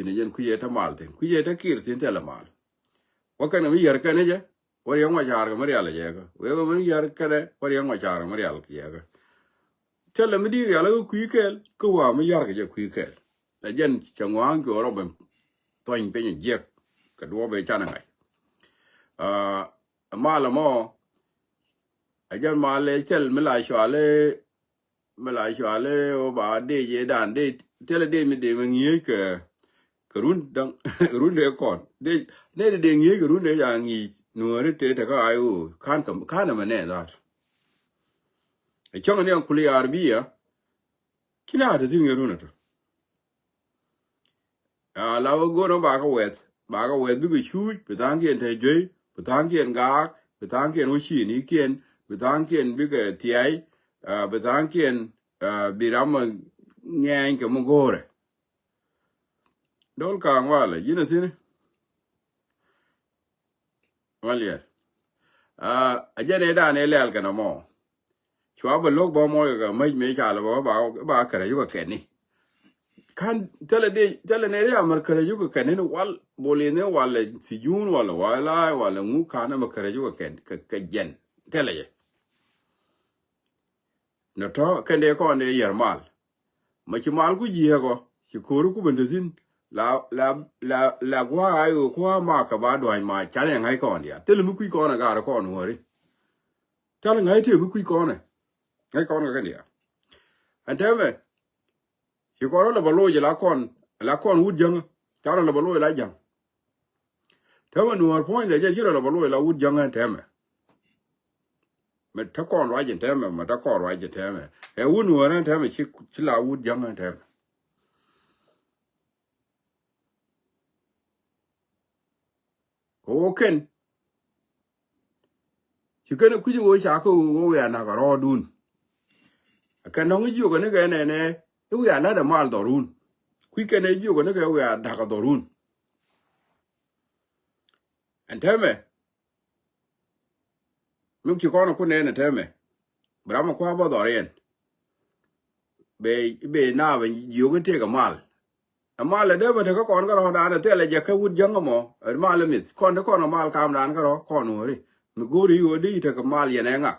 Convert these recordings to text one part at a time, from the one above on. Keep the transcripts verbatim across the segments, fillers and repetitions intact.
Thi̱n ɛ jɛn kui̱ ɛ te mal thi̱n, kui̱ ɛ te kiɛr thi̱n thilɛ mal. Wä kɛn kɛ mi yär kɛn ɛ jɛ, wä riɛŋ wä ca̱r kɛ mi rial ɛ jɛ kä. Wee kɛ mi yär kɛn ɛ, wä riɛŋ wä ca̱r kɛ mi rial kɛ jɛ kä. Thilɛ mi di̱i̱t rial ɛ kä kui̱ kɛɛl, kä wä mi yär kɛ jɛ kui̱ kɛɛl. Ɛ jɛn cɛ ŋɔa̱a̱ŋ cuɛ rɔ ben thuɔ̱ny piny ɛ jiɛk, kɛ duɔ̱ɔ̱p ɛ canɛ ŋa̱c. Aa, mal ɛmɔ, ɛ jɛn mal ɛ thil mi la cual ɛ, mi la cual ɛ ɣöö ba dee jɛ dan dee, thilɛ dee mi dee mi ŋi̱eec kɛ, kɛ run da̱ŋ, run dee kɔn. Dee, nɛ dee dee ŋi̱eec kɛ run dee ca ŋi̱i̱c nuɔ̱ɔ̱ri tëë te kä ay ɣöö ka̱n kɛ, ka̱n ɛmɛ nɛ dha̱a̱t. Ɛ cäŋ ni ɛn kuli arbiya, ci na te thi̱n ŋi̱eec run ɛ tɔ. Aa, la wä go̱o̱r ɔ ba kä wɛth, ba kä wɛth bikɛ cuuc, bi tha̱a̱ŋkiɛn te juey, bi tha̱a̱ŋkiɛn gaak, bi tha̱a̱ŋkiɛn wä ciinikiɛn, bi tha̱a̱ŋkiɛn bikɛ thia̱y, aa, bi tha̱a̱ŋkiɛn, aa, bi ram ɛ ŋɛɛny kɛ mi go̱o̱rɛ. Dol ka̱a̱ŋ walɛ, ji̱n ɛ thi̱n. Mal yɛt. Aa, ɛ jɛn ëë dan ëë lɛl kɛn ɛmɔ. Cua bä lo̱k bä mɔc kɛ mäc mëë ca lɛ bä, ba, ba kärɛ yukɛ kɛn ni. Ka̱n thilɛ dee, thilɛ nɛ ri amär kärɛ yukɛ kɛn ni wal, bol in ni wal ɛ sijun wal ɛ wal ay wal ɛ ŋu ka̱n ɛmɛ kärɛ yukɛ kɛn kɛ, kɛ jɛn. Thilɛ jɛ. Nɔ tɔ kɛn dee kɔn dee yɛr mal. Ma ci mal ku jiɛɛk ɔ, ci ko̱ri ku ben te thi̱n. La, la, la, la gua̱a̱ ay ɣöö kua̱a̱ mak kɛ ba dua̱ny ma canɛ ŋa̱c kɔn diaal. Thilɛ mi kui̱ kɔn ɛ gaar kɔn wäri. Thilɛ ŋa̱c tëë mi kui̱ kɔn ɛ. Ŋa̱c kɔn kɛ kɛn diaal. Ɛn tɛmɛ, ci kɔn rɔ lɛ bä loc la kɔn, la kɔn wut jäŋä. Canɛ lɛ bä loc la jäŋ. Täämɛ nuɔɔr puɔ̱nydɛ jɛ ci rɔ lɛ bä loc la wut jäŋä ɛn täämɛ. Mɛ te kɔn ruac ɛn täämɛ, mɛ te kɔn ruac ɛn täämɛ. Ɛ wut nuɔɔr ɛn täämɛ ci, ci la wut jäŋä ɛn täämɛ. Kɛ ɣöö kɛn ci kɛn kui̱c ɣöö ca kä ɣöö wiaa nak a rɔɔdun. Kɛn nɔŋ jiök ni kɛ nɛnɛ i̱ wiaa la̱t a mal dhɔrun. Kui̱ kɛn ɛ jiök ni kɛ wiaa da̱k a dhɔrun. Ɛn täämɛ mi ci kɔn ku nɛn ɛn täämɛ. Bi ram a kua̱r bä dhɔriɛn. Bɛ, bɛ na bɛ jiök in tëëk a mal. Ɛ mal ɛ dee bä tekɛ kɔn kä rɔ̱dan ɛ thilɛ jɛ kä wut jäŋ ɛmɔ. Ɛ mal ɛ mith kɔn te kɔn ɛ mal kamdan kä rɔ̱ kɔn wäri. Mi go̱o̱ri ɣöö dee tekɛ mal yɛn ɛ ŋak.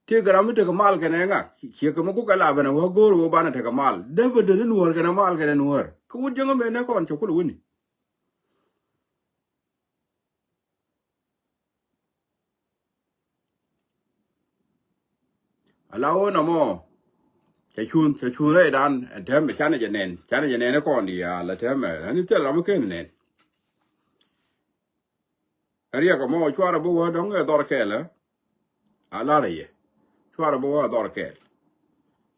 Tëëk ram mi tekɛ mal kɛnɛ ŋak ciɛ kɛ mi kukɛ la ben ɛ wä go̱o̱r ɣöö banɛ tekɛ mal. Dee bä dee ni nuäär kɛnɛ mal kɛnɛ nuäär. Kä wut jäŋ ɛmɛ nɛ kɔn cɛ kulɛ wini. Ala ɣöö nɔmɔ cɛ cuun, cɛ cuun rɛydan ɛn tɛmɛ canɛ jɛ nɛn, canɛ jɛ nɛn ɛ kɔn diaal ɛ tɛmɛ ɛn thil ram mi ken nɛn. Ɛ riɛk ɛmɔ cuarɛ bi wä dɔ̱ŋ ɛ dhɔr kɛɛl ɛ. A lar ɛ yɛ cuarɛ bi wä ɛ dhɔr kɛɛl.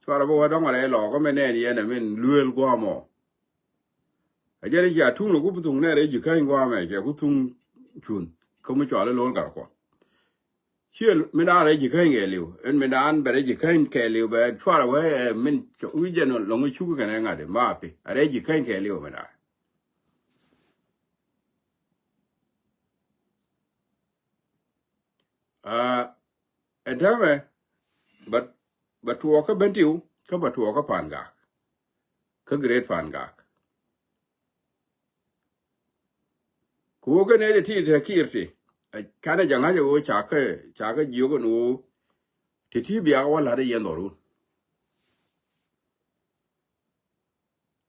Cuarɛ bi wä dɔ̱ŋ ɛ rɛy lɔɔk ɛmɛ nɛn yɛn ɛ min lueel gua̱a̱mɔ. A jɛn i̱ cia tuŋ ni ku bi thuŋ nɛ rɛy ji̱ käny gua̱a̱mɛ cɛ ku thuŋ cuun kä mi cɔal i̱ lo̱l gat kuɔth. Ciɛ min daan rɛy ji̱ käny kɛɛliw ɛn min daan bɛ rɛy ji̱ käny kɛɛliw bɛ cuarɛ wee ɛ min wi̱c jɛn lɔŋ i̱ cuk kɛnɛ ŋa̱t i̱ mapi a rɛy ji̱ käny kɛɛliw min daan. Aa, ɛn täämɛ bɛ, bɛ tuɔɔk kä Bentiu kä bɛ tuɔɔk kä Pangak. Kä Great Pangak. Kɛ ɣöö kɛ nɛy ti ti te kiir ti ɛ canɛ jɛ ŋa̱c ɛ ɣöö ca kä, ca kä jiök ɛn ɣöö ti ti biak wä la̱t ɛ yɛn dhɔrun.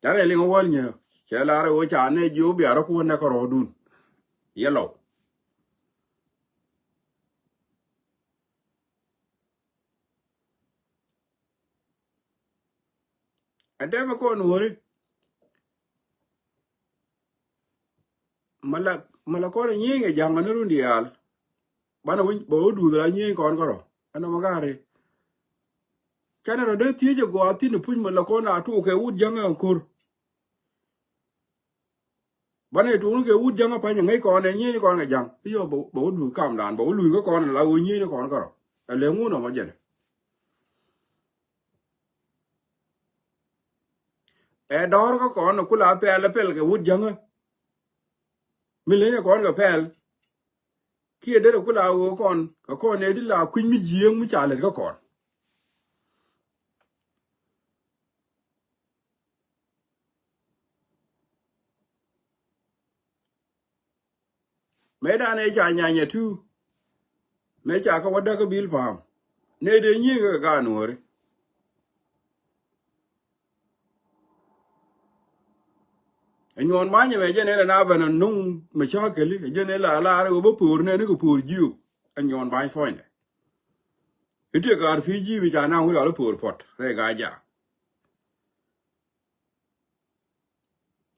Canɛ liŋ wäl nyääk cɛ lar ɛ ɣöö ca nɛ jiök biak rɔ kuɔn nɛ kärɔɔdun. Yɛ lɔw. Ɛ dee mi kɔn wäri. Mala, mala kɔn ɛ nyieny ɛ ja̱ŋ ɛ ni run diaal. Banɛ wi̱ny bɛ wä duuth la nyieny kɔn kärɔ ɛn ɔmɔ ga̱ri. Canɛ rɔ dee thiec ɛ gɔaa thi̱n ɛ puc mala kɔn a tuɔɔk kɛ wut ja̱ŋ ɛ ko̱r. Banɛ tuuni kɛ wut ja̱ŋä pa̱nyɛ ŋäc kɔn ɛ nyieny kɔn kɛ ja̱ŋ i̱ yɔ bɛ wä duth kamdan bɛ wä luny kä kɔn ala wä nyieny kɔn kärɔ. Ɛ lɛ ŋun ɔmɔ jɛn ɛ dɔ̱r kä kɔn ɛ kula pɛl ɛ pɛl kɛ wut ja̱ŋä. Mi lenyɛ kɔn kɛ pɛl kiɛ derɛ kula ɣöö kɔn kɛ kɔn ɛ ti la kui̱ny mi jiääk mi ca lät kä kɔn. Mëë dan ëë ca nyanyɛ tu. Mëë ca kä wä däk kä bil pa̱a̱m. Nɛ dee nyiek kɛ gaat Nuɔ̱ɔ̱ri. Ɛ nyuɔn bany ɛmɛ jɛn ɛ la na ben a nuŋ mɛ cakɛli, ɛ jɛn ɛ la lar ɛ wä bä po̱o̱r nɛni kɛ po̱o̱r jiök. Ɛ nyuɔn bany puɔ̱nydɛ. I̱ ti gaar thiec ji̱ bi ca naŋ wi̱c lɔal i̱ po̱o̱r puɔ̱t rɛy gaa jaak.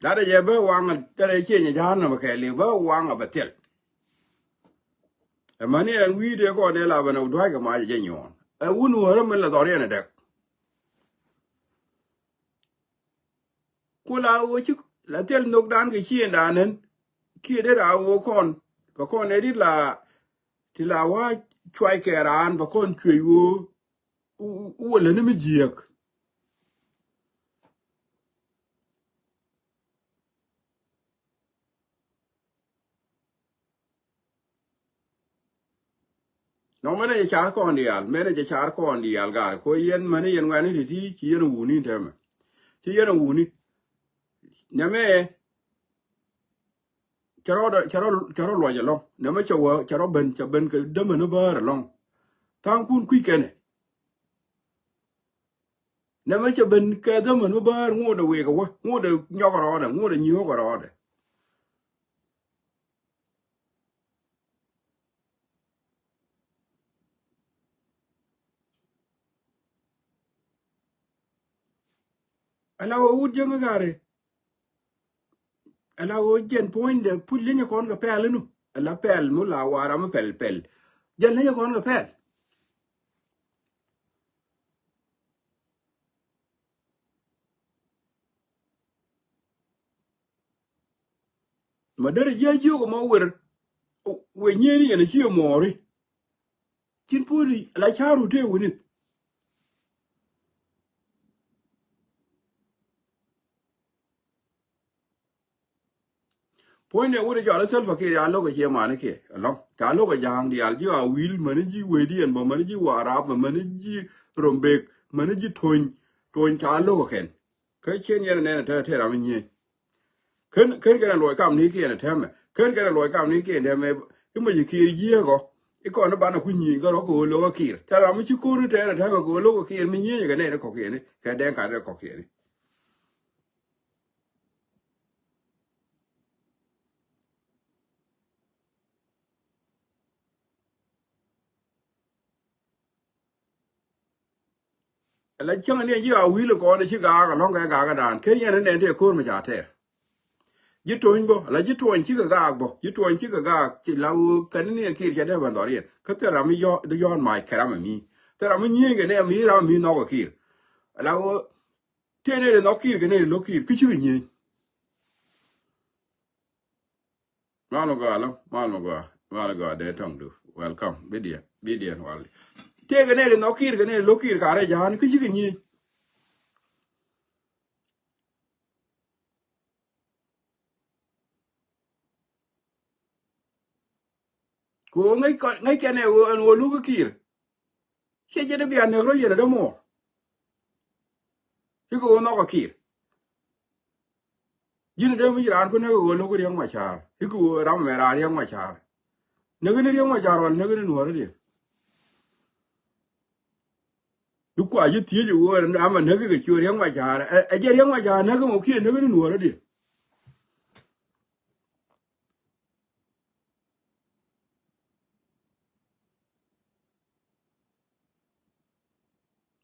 Latdɛ jɛ bä waŋ, latdɛ ciëny ɛ jahannam kɛɛliw bä waŋ a bɛ thil. Ɛmani ɛn wi̱i̱dɛ kɔn ɛ la ben a dua̱ckɛ mac ɛ jɛ nyuɔn. Ɛ wun wä rä min la dhɔriɛn ɛ dɛk. Ku la ɣöö ci la thil nhökdan kɛ ciëŋdan nen. Kiɛ dee la ɣöö kɔn kɛ kɔn ɛ dit la ti la wa cuay kɛ raan bɛ kɔn cuey ɣöö wä läni mi jiääk. Nɔ mɛnɛ jɛ car kɔn diaal, mɛnɛ jɛ car kɔn diaal gaari ko yɛn mäni yɛn wɛni ti ti ci yɛn wuni tɛmɛ. Ci yɛn wuni. Nɛmɛ cɛ rɔ, cɛ rɔ, cɛ rɔ luɔc ɛlɔŋ. Nɛmɛ cɛ wä, cɛ rɔ ben, cɛ ben kɛ dämäni bäär ɛlɔŋ. Tha̱a̱ŋkun kui̱ kɛnɛ. Nɛmɛ cɛ ben kɛ dämän mi bäär ŋot ɛ wek ɛ wä, ŋot ɛ nyɔk ɛ rɔɔdɛ, ŋot ɛ nyiok ɛ rɔɔdɛ. Ala wä wut jäŋ i̱ gari. Ala wä jɛn puɔ̱nydɛ pul linyɛ kɔn kɛ pɛl inu. Ala pɛl mi la wara mi pɛl pɛl. Jɛn linyɛ kɔn kɛ pɛl. Ma derɛ ji̱ a jiök ɛmɔ wer. Wec nyieni yɛn a ci ɛmɔɔri. Cin puɔ̱ni la ca̱ru tëë wuni. Puɔ̱nydɛ wut ɛ cɔal i̱ Salva Kiir ya lo̱k ɛ ciɛ mani kiɛ ɛlɔ̱ŋ. Ca lo̱k ɛ ja̱a̱ŋ diaal ji̱ a wi̱i̱l mäni ji̱ wecdiɛn bä mäni ji̱ Warap bä mäni ji̱ Rombek mäni ji̱ Tony. Tony ca lo̱k ɛ kɛn. Kä cien yɛn ɛ nɛn ɛ te te ram i̱ nyieny. Ken ken kɛn ɛ luɔc kam ni kiɛn ɛ tɛmɛ. Ken kɛn ɛ luɔc kam ni kiɛn tɛmɛ. I̱ mec i̱ Kiir jiääk ɔ. I̱ kɔn i̱ banɛ kui̱ nyieny kɛ rɔ kɛ ɣöö lo̱k ɛ Kiir. Thɛl ram mi ci ko̱r i̱ tɛɛr ɛ tɛmɛ kɛ ɣöö lo̱k ɛ Kiir mi nyieny kɛ nɛn i̱ kɔ̱kiɛn i̱ kɛ dɛŋ kat i̱ kɔ̱kiɛn i̱. Ala cäŋ ni ji̱ a wi̱i̱l kɔn ci gaak alɔ̱ŋ kɛ gaak dan ken yɛn ni nɛn tëë ko̱r mi ca tɛɛr. Ji̱ Tony bä ala ji̱ Tuɔny cikɛ gaak bä, ji̱ Tuɔny cikɛ gaak ci la ɣöö kɛn ni Kiir cɛ dee bä nhɔriɛn kä thil ram mi yɔ̱ɔ̱n mac kɛ ram mi. Thil ram mi nyieenykɛ ni mi ram mi nhɔk ɛ Kiir. Ala ɣöö tëë ni ri nhɔk Kiir kɛ ni ri lo̱k Kiir kä cikɛ nyieny. Mal mi gɔaa lɔ, mal mi gɔaa, mal mi gɔaa dee tɔŋ du. Welcome. Bidiɛn, bidiɛn wal. Tëëkɛ nɛy ti nhɔk Kiir kɛ nɛy ti lo̱k Kiir karɛ ja̱a̱n kä cikɛ nyieny. Kɛ ɣöö ŋäc kɛn ɛ ɣöö ɛn ɣöö lo̱k kä Kiir. Ciɛ jɛ dee bia näk rɔ yɛn ɛ dee muɔɔr. Cikɛ ɣöö nhɔk ɛ Kiir. Ji̱n dee mi ci raan ku näk ɛ ɣöö lo̱k kä Riɛk Macar. Cikɛ ɣöö ram ɛmɛ raan Riɛk Macar. Näk ni Riɛk Macar wal näk ni nuɔɔri diɛ. Ni kua ji̱ thiec ɛ ɣöö ram ɛ näk kɛ ciö Riɛk Macar. Ɛ jɛ Riɛk Macar näk mɔ kiɛ näk ni nuɔɔri diɛ.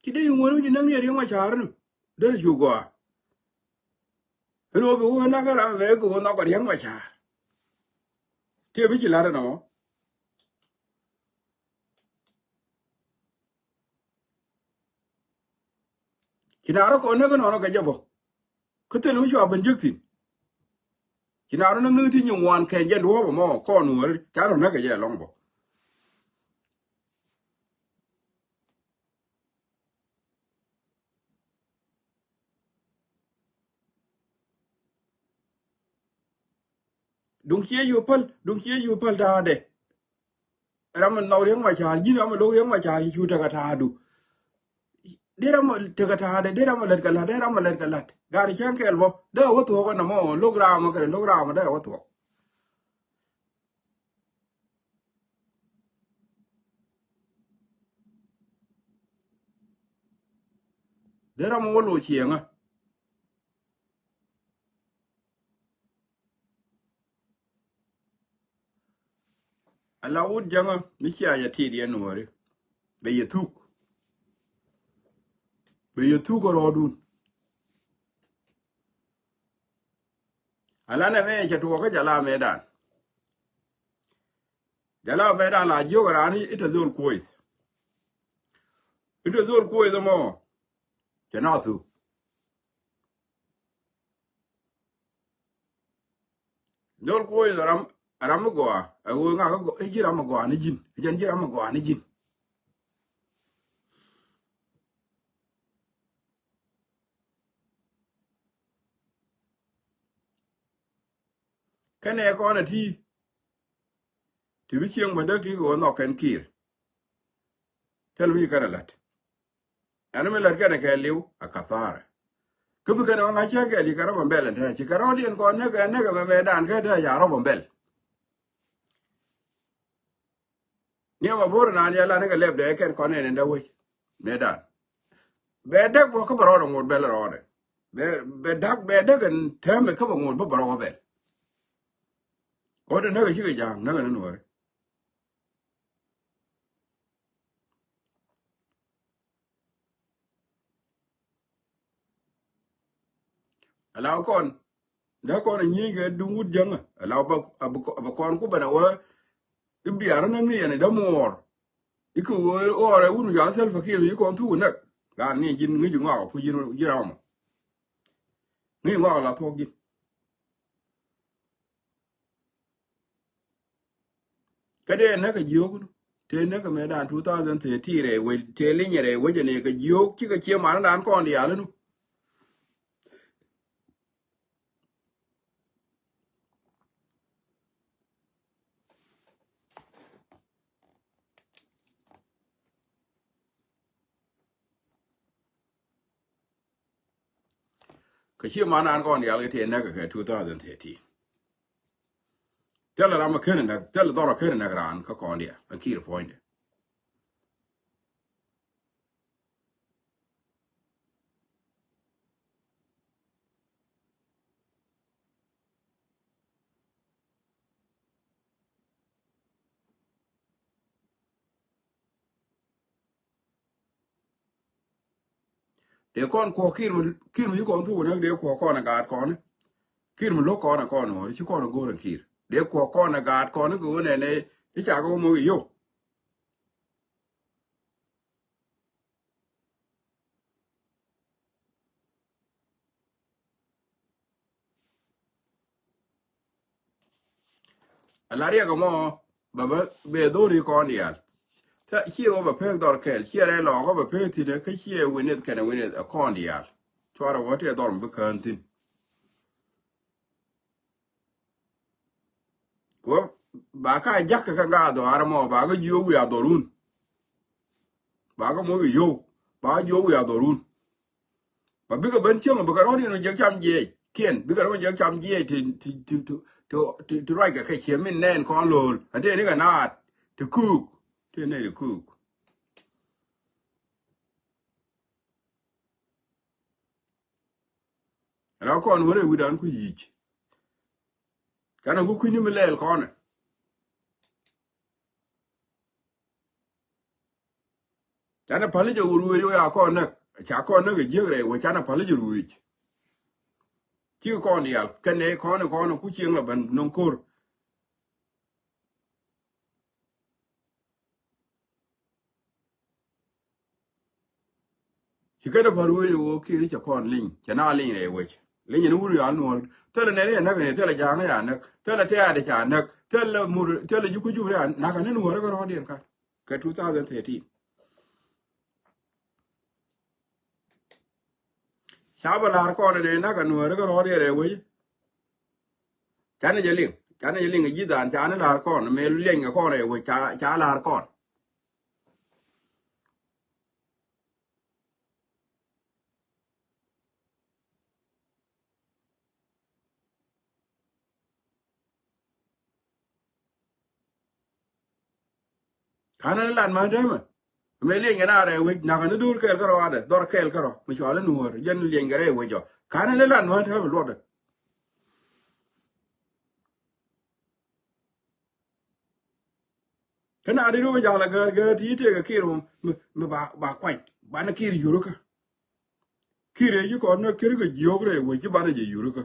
Ci dee yuŋ wen wi̱ci näŋ ni Riɛk Macar nu derɛ cu gɔaa. Ɛn ɣöö bi wä näk ram mɛ kɛ wä nhɔk Riɛk Macar. Tëë bi ci la̱t ɛn ɔmɔ. Ci na rɔ kɔn näk ɛnɔnɔ kɛ jɛ bä. Kä thil mi cua ben jek thi̱n. Ci na rɔ näk näk ti nyin ŋuan kɛn jɛn duɔ̱ɔ̱p ɛmɔ kɔn wääri ca rɔ näk kɛ jɛ ɛlɔ̱ŋ bä. Duŋ ciɛ yu päl, duŋ ciɛ yu päl ta̱a̱dɛ. Ram mi nhɔk Riɛk Macar, ji̱n ram mi lo̱k Riɛk Macar ci cu tekɛ ta̱a̱du. Dee ram mi tekɛ ta̱a̱dɛ, dee ram mi lät kɛ la̱t, dee ram mi lät kɛ la̱t. Gat cäŋ kɛl bä dee wä thuɔ̱k ɛn ɛmɔ lo̱k ram mi kɛn lo̱k ram mi dee wä thuɔ̱k. Dee ram wä lo̱c ciɛŋä. Ala wut jäŋä mi cia jɛ tit yɛn Nuääri. Bɛ yɛ thuk. Bɛ yɛ thuk kä rɔɔdun. Ala nɛ mɛ cɛ tuɔɔk kä jɛ la mɛ dan. Jɛ la mɛ dan la jiök raan i̱, i̱ te dhol kuɔth. I̱ te dhol kuɔth ɛmɔ. Cɛ na thuk. Dhol kuɔth ram, ram mi gɔaa. Ɛ ɣöö ŋakä gɔaa, i̱ ji̱ ram mi gɔaa ni ji̱n. I̱ jɛn ji̱ ram mi gɔaa ni ji̱n. Kɛnɛ kɔn ɛ ti. Ti bi cieŋ bä däk ti kɛ wä nhɔk kɛn Kiir. Thil mi kɛn ɛ la̱t. Ɛn mi la̱t kɛn ɛ kɛ li̱w a kathara. Kä bi kɛn ɛ wä ŋa̱c cä kɛ li̱w kɛ rɔbä bɛl ɛn tɛ ci kɛ rɔɔdiɛn kɔn näk ɛ näk ɛ mɛmɛ dan kɛ tɛ ca rɔbä bɛl. Ni ɛmɛ bo̱r naan yɛ lan ni kɛ lɛp dɛ kɛn kɔn nɛn in dee wec. Mëë dan bɛ däk bä kä bɛ rɔɔdɛ ŋot bɛl rɔɔdɛ. Bɛ, bɛ da̱k, bɛ däk in täämɛ kä bɛ ŋot bä bɛ rɔɔdɛ bɛl. Kɔn te näk ɛ cikɛ ja̱a̱ŋ näk ɛ ni Nuääri. Ala kɔn dee kɔn a nyieny kɛ duŋ wut jäŋä. Ala bä, bä kɔn ku bɛn a wä i̱ biarä näk ni yɛn i̱ dämuɔɔr. I̱ kɛ ɣöö ɣɔɔrɛ wut mi ca Salva Kiir i̱ kɔn thuk näk. Ran ni ji̱n ŋi̱c ŋɔak a puc ji̱n, ji̱n ram mɔ. Ŋi̱c ŋɔak la thuɔ̱k ji̱n. Kä dee näk kɛ jiök nu tëë näk kɛ mëë dan two thousand thirteen rɛy wec tëë linyɛ rɛy wec ɛn ëë kɛ jiök cikɛ cie man dan kɔn diaal nu. Kɛ cie man an kɔn diaal kɛ tëë näk kɛ two thousand thirteen. Thilɛ ram a ken näk, thilɛ dhɔr a ken näk raan kä kɔn diaal a Kiir puɔ̱nydɛ. Dee kɔn kuɔk Kiir mi, Kiir mi ci kɔn thuk näk dee kuɔk kɔn a gaat kɔn. Kiir mi lo̱k kɔn a kɔn wä ci kɔn a go̱o̱r a Kiir dee kuɔk kɔn a gaat kɔn kɛ wä nɛnɛ i̱ cakɛ wä moc i̱ yo̱w. Ala riɛk ɛmɔ bɛ, bɛ, bɛ dhori kɔn diaal. Ciɛ wä bɛ pek dhɔr kɛl ciɛ rɛ lɔɔk bɛ pek thi̱n kä ciɛ wi̱nith kɛnɛ wi̱nith ɛ kɔn diaal. Cuarɛ wä tëë dhɔr mi bi kään thi̱n. Kɛ ba ka jak kɛ kɛ ŋa dhɔaar mɔ ba kɛ jiök wi̱i̱ a dhɔrun. Ba kɛ moc kɛ yio̱w ba kɛ jiök wi̱i̱ a dhɔrun. Ba bikɛ ben cieŋ bikɛ rɔ̱diɛn jek cam jiɛc kiɛn bikɛ rɔ̱diɛn jek cam jiɛc ti, ti, ti, ti, ti, ti, ti ruac kɛ kɛ ciɛ min nɛn kɔn lo̱l a tëë ni kɛ naat ti kuuk. Tëë nɛy ti kuuk. Rɔ kɔn wä rɛy wi̱dan ku yic. Canɛ ku kui̱ni mi lɛɛl kɔnɛ. Canɛ päli jɛ wä ruëëc wä ya kɔn näk ca kɔn näk ɛ jiäk rɛy wä canɛ päli jɛ ruëëc. Cikɛ kɔn diaal kɛnɛ kɔn kɔn ku cieŋ la ben no̱ŋ ko̱r. Ci ket a pär wec ɣöö Kiir cɛ kɔn liny cɛ na liny rɛy wec. Liny ni wur yal nuɔl thilɛ nɛn yɛ näk ni thilɛ ja̱a̱ŋ ya näk thilɛ tɛɛt ca näk thilɛ mur thilɛ juku jup ya näk ni nuɔr kä rɔ̱diɛn kan. Kɛ two thousand thirteen. Ca bä la̱r kɔn ni näk a nuɔr kä rɔ̱diɛn rɛy wec. Canɛ jɛ liŋ canɛ jɛ liŋ ji̱ dhan canɛ la̱r kɔn mëë liɛny kɛ kɔn rɛy wec ca la̱r kɔn. Ka̱n ni lat ma dämɛ. Mëë liɛny kɛ na rɛy wec, nakä ni do̱r kɛɛl kärɔa dɛ, dhɔr kɛɛl kärɔa mi cɔal i̱ Nuäär, jɛn liɛny kɛ rɛy wec ɔ. Ka̱n ni lan wän täämɛ luɔtdɛ. Kä na di ri wä ja̱l a gäär gäär ti tekɛ Kiir mi, mi ba, ba kuany, banɛ Kiir yurikä. Kiir ɛ ji̱ kɔn nä kiri kɛ jiök rɛy wec ji̱ banɛ jɛ yurikä.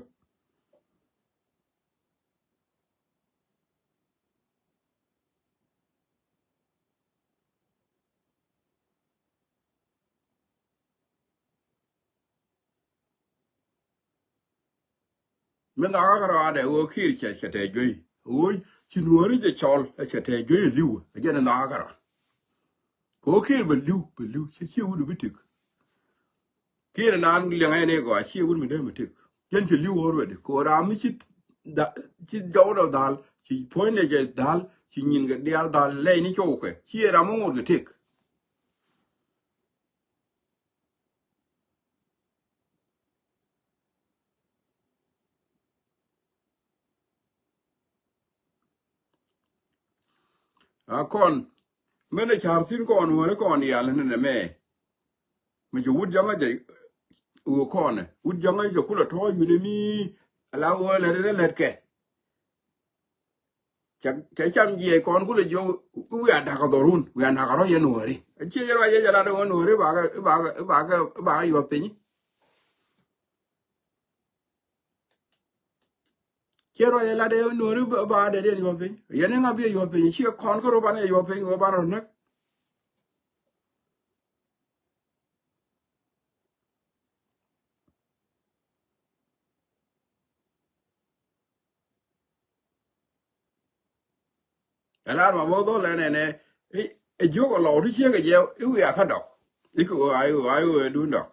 Mi nhɔakä kärɔa dɛ ɣöö Kiir cɛ, cɛ tɛɛ juey. Ɣöö ci Nuääri jɛ cɔl ɛ cɛ tɛɛ juey ɛ li̱w ɛ jɛn ɛ nhɔakä kärɔa. Kɛ ɣöö Kiir bɛ li̱w, bɛ li̱w, ci, ci wut bi tëk. Kiir naan liɛŋɛ ni gɔaa, ci wut mi dee mi tëk. Jɛn cɛ li̱w already. Kɛ ɣöö ram mi ci, ci jɔwdɛ dhal, ci puɔ̱nydɛ jɛ dhal, ci nyinkɛ diaal dhal, lɛy ni cɔwkɛ. Ci ram mi ŋot kɛ tëk. A kɔn, mɛn ɛ ca̱r thi̱n kɔn wä ni kɔn yal ni nɛ mɛ. Mi ci wut jaŋä jɛ wä kɔnɛ. Wut jaŋä jɛ kulɛ tɔ̱ yuni mi ala wä lɛt ni lɛt kɛ. Cɛ, cɛ cam jiɛc kɔn kulɛ jiök wiaa da̱k a dhɔrun, wiaa na̱k a rɔ̱ yɛn wäri. Ciɛ jɛ ruac yɛ jɛ lat ɛ wä nuɔ̱ri bakɛ, bakɛ, bakɛ, bakɛ yuɔth piny. Ciɛ ruac yɛ lat ɛ nuɔ̱ri ba, ba dee diɛn yuɔth piny. Yɛn iŋa bi yuɔth piny, ciɛ kɔn kä rɔ banɛ yuɔth piny, wä banɛ rɔ näk. Ɛ lar ma bo̱o̱th dhɔl ɛn ɛnɛ, ɛ, ɛ jiök ɛ lɔw ti ciek ɛ jɛ i̱ wiaa kä dɔk. I̱ kɛ ɣöö ay ɣöö ay ɣöö ɛ duun dɔk.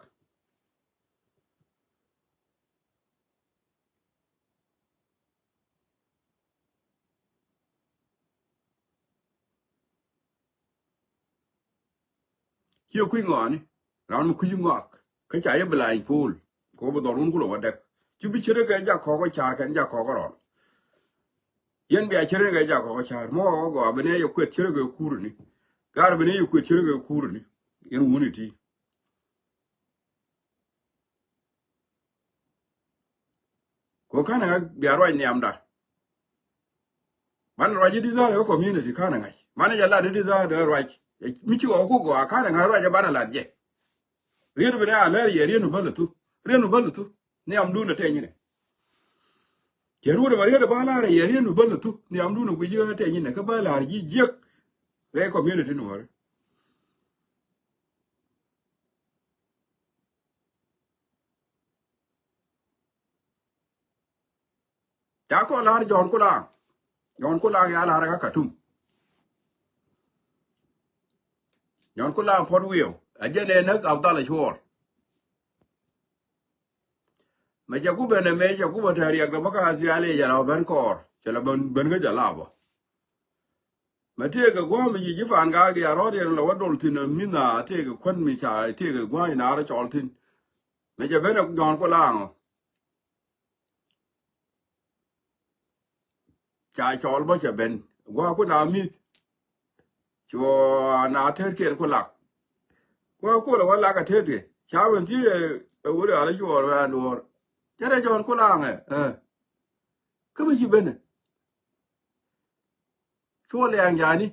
Ciɛ kui̱ ŋɔaani, ran mi kui̱ ŋɔak, kä ca yɛ bi lany pool, kɛ ɣöö bi dhɔrun kulɛ wä däk. Ci bi ce̱tkɛ jak kɔk kä ca̱r kɛn jak kɔk kä rɔl. Yɛn bia ce̱tkɛ jak kɔk kä ca̱r, mi ɣɔk kä gɔaa bi nɛ yɛ kuet ce̱tkɛ kuur ni. Gar bi nɛ yɛ kuet ce̱tkɛ kuur ni. Yɛn wuni ti. Kɛ ɣöö ka̱n ɛ ŋa̱c bia ruac nhiamda. Banɛ ruac i̱ di dhal ɛ ɣä community ka̱n ɛ ŋa̱c. Banɛ jɛ lat i̱ di dhal ɛ ruac. Mi ci ɣɔw kuk gɔaa ka̱n ɛ ŋa̱c ruac ɛ banɛ lat jɛ. Riet bi nɛ a lɛr yɛ riet nu bäl ɛ thu. Riet nu bäl ɛ thu. Nhiamdun ɛ tɛny inɛ. Cɛ ruut ɛ ma riet ɛ ba lar ɛ yɛ riet nu bäl ɛ thu. Nhiamdun ɛ guic i̱ ɣä tɛny inɛ kä ba lar ji̱ jiäk. Rɛy community nu ɣäri. Ca kɔn la̱r Jɔ̱ɔ̱n Kulaŋ. Jɔ̱ɔ̱n Kulaŋ ya la̱r ɛ kä Katum. Jɔ̱ɔ̱n Kulaŋ Puɔ̱t Wi̱i̱w. Ɛ jɛn ɛ näk Abdalla Cuɔl. Mɛ cɛ ku ben ɛmɛ cɛ ku bä te riɛk dɔ bä ka thiali jɛ la ben kɔɔr. Cɛ la ben, ben kä jɛ la bä. Mɛ tëëkɛ gua̱a̱m mi ji̱ ji̱ Pan Gak diaal rɔ̱t yɛn lɛ wä dol thi̱n ɛ mi̱th na tëëkɛ kuän mi ca tëëkɛ gua̱a̱m in a rɔ cɔl thi̱n. Mɛ cɛ ben ɛ Jɔ̱ɔ̱n Kulaŋ ɔ. Ca cɔl bä cɛ ben. Gua̱a̱ ku na mi̱th. Cuɔ na tetkiɛn ku lak. Gua̱a̱ ku lɛ wä lak a tetkiɛ. Ca ben thiec ɛ wut ɛ alɛ cuɔɔr wɛ a duɔ̱ɔ̱r. Cɛ rɛ Jɔ̱ɔ̱n Kulaŋ ɛ. Kä mi ci ben ɛ. Cuɔl Liaŋ jani.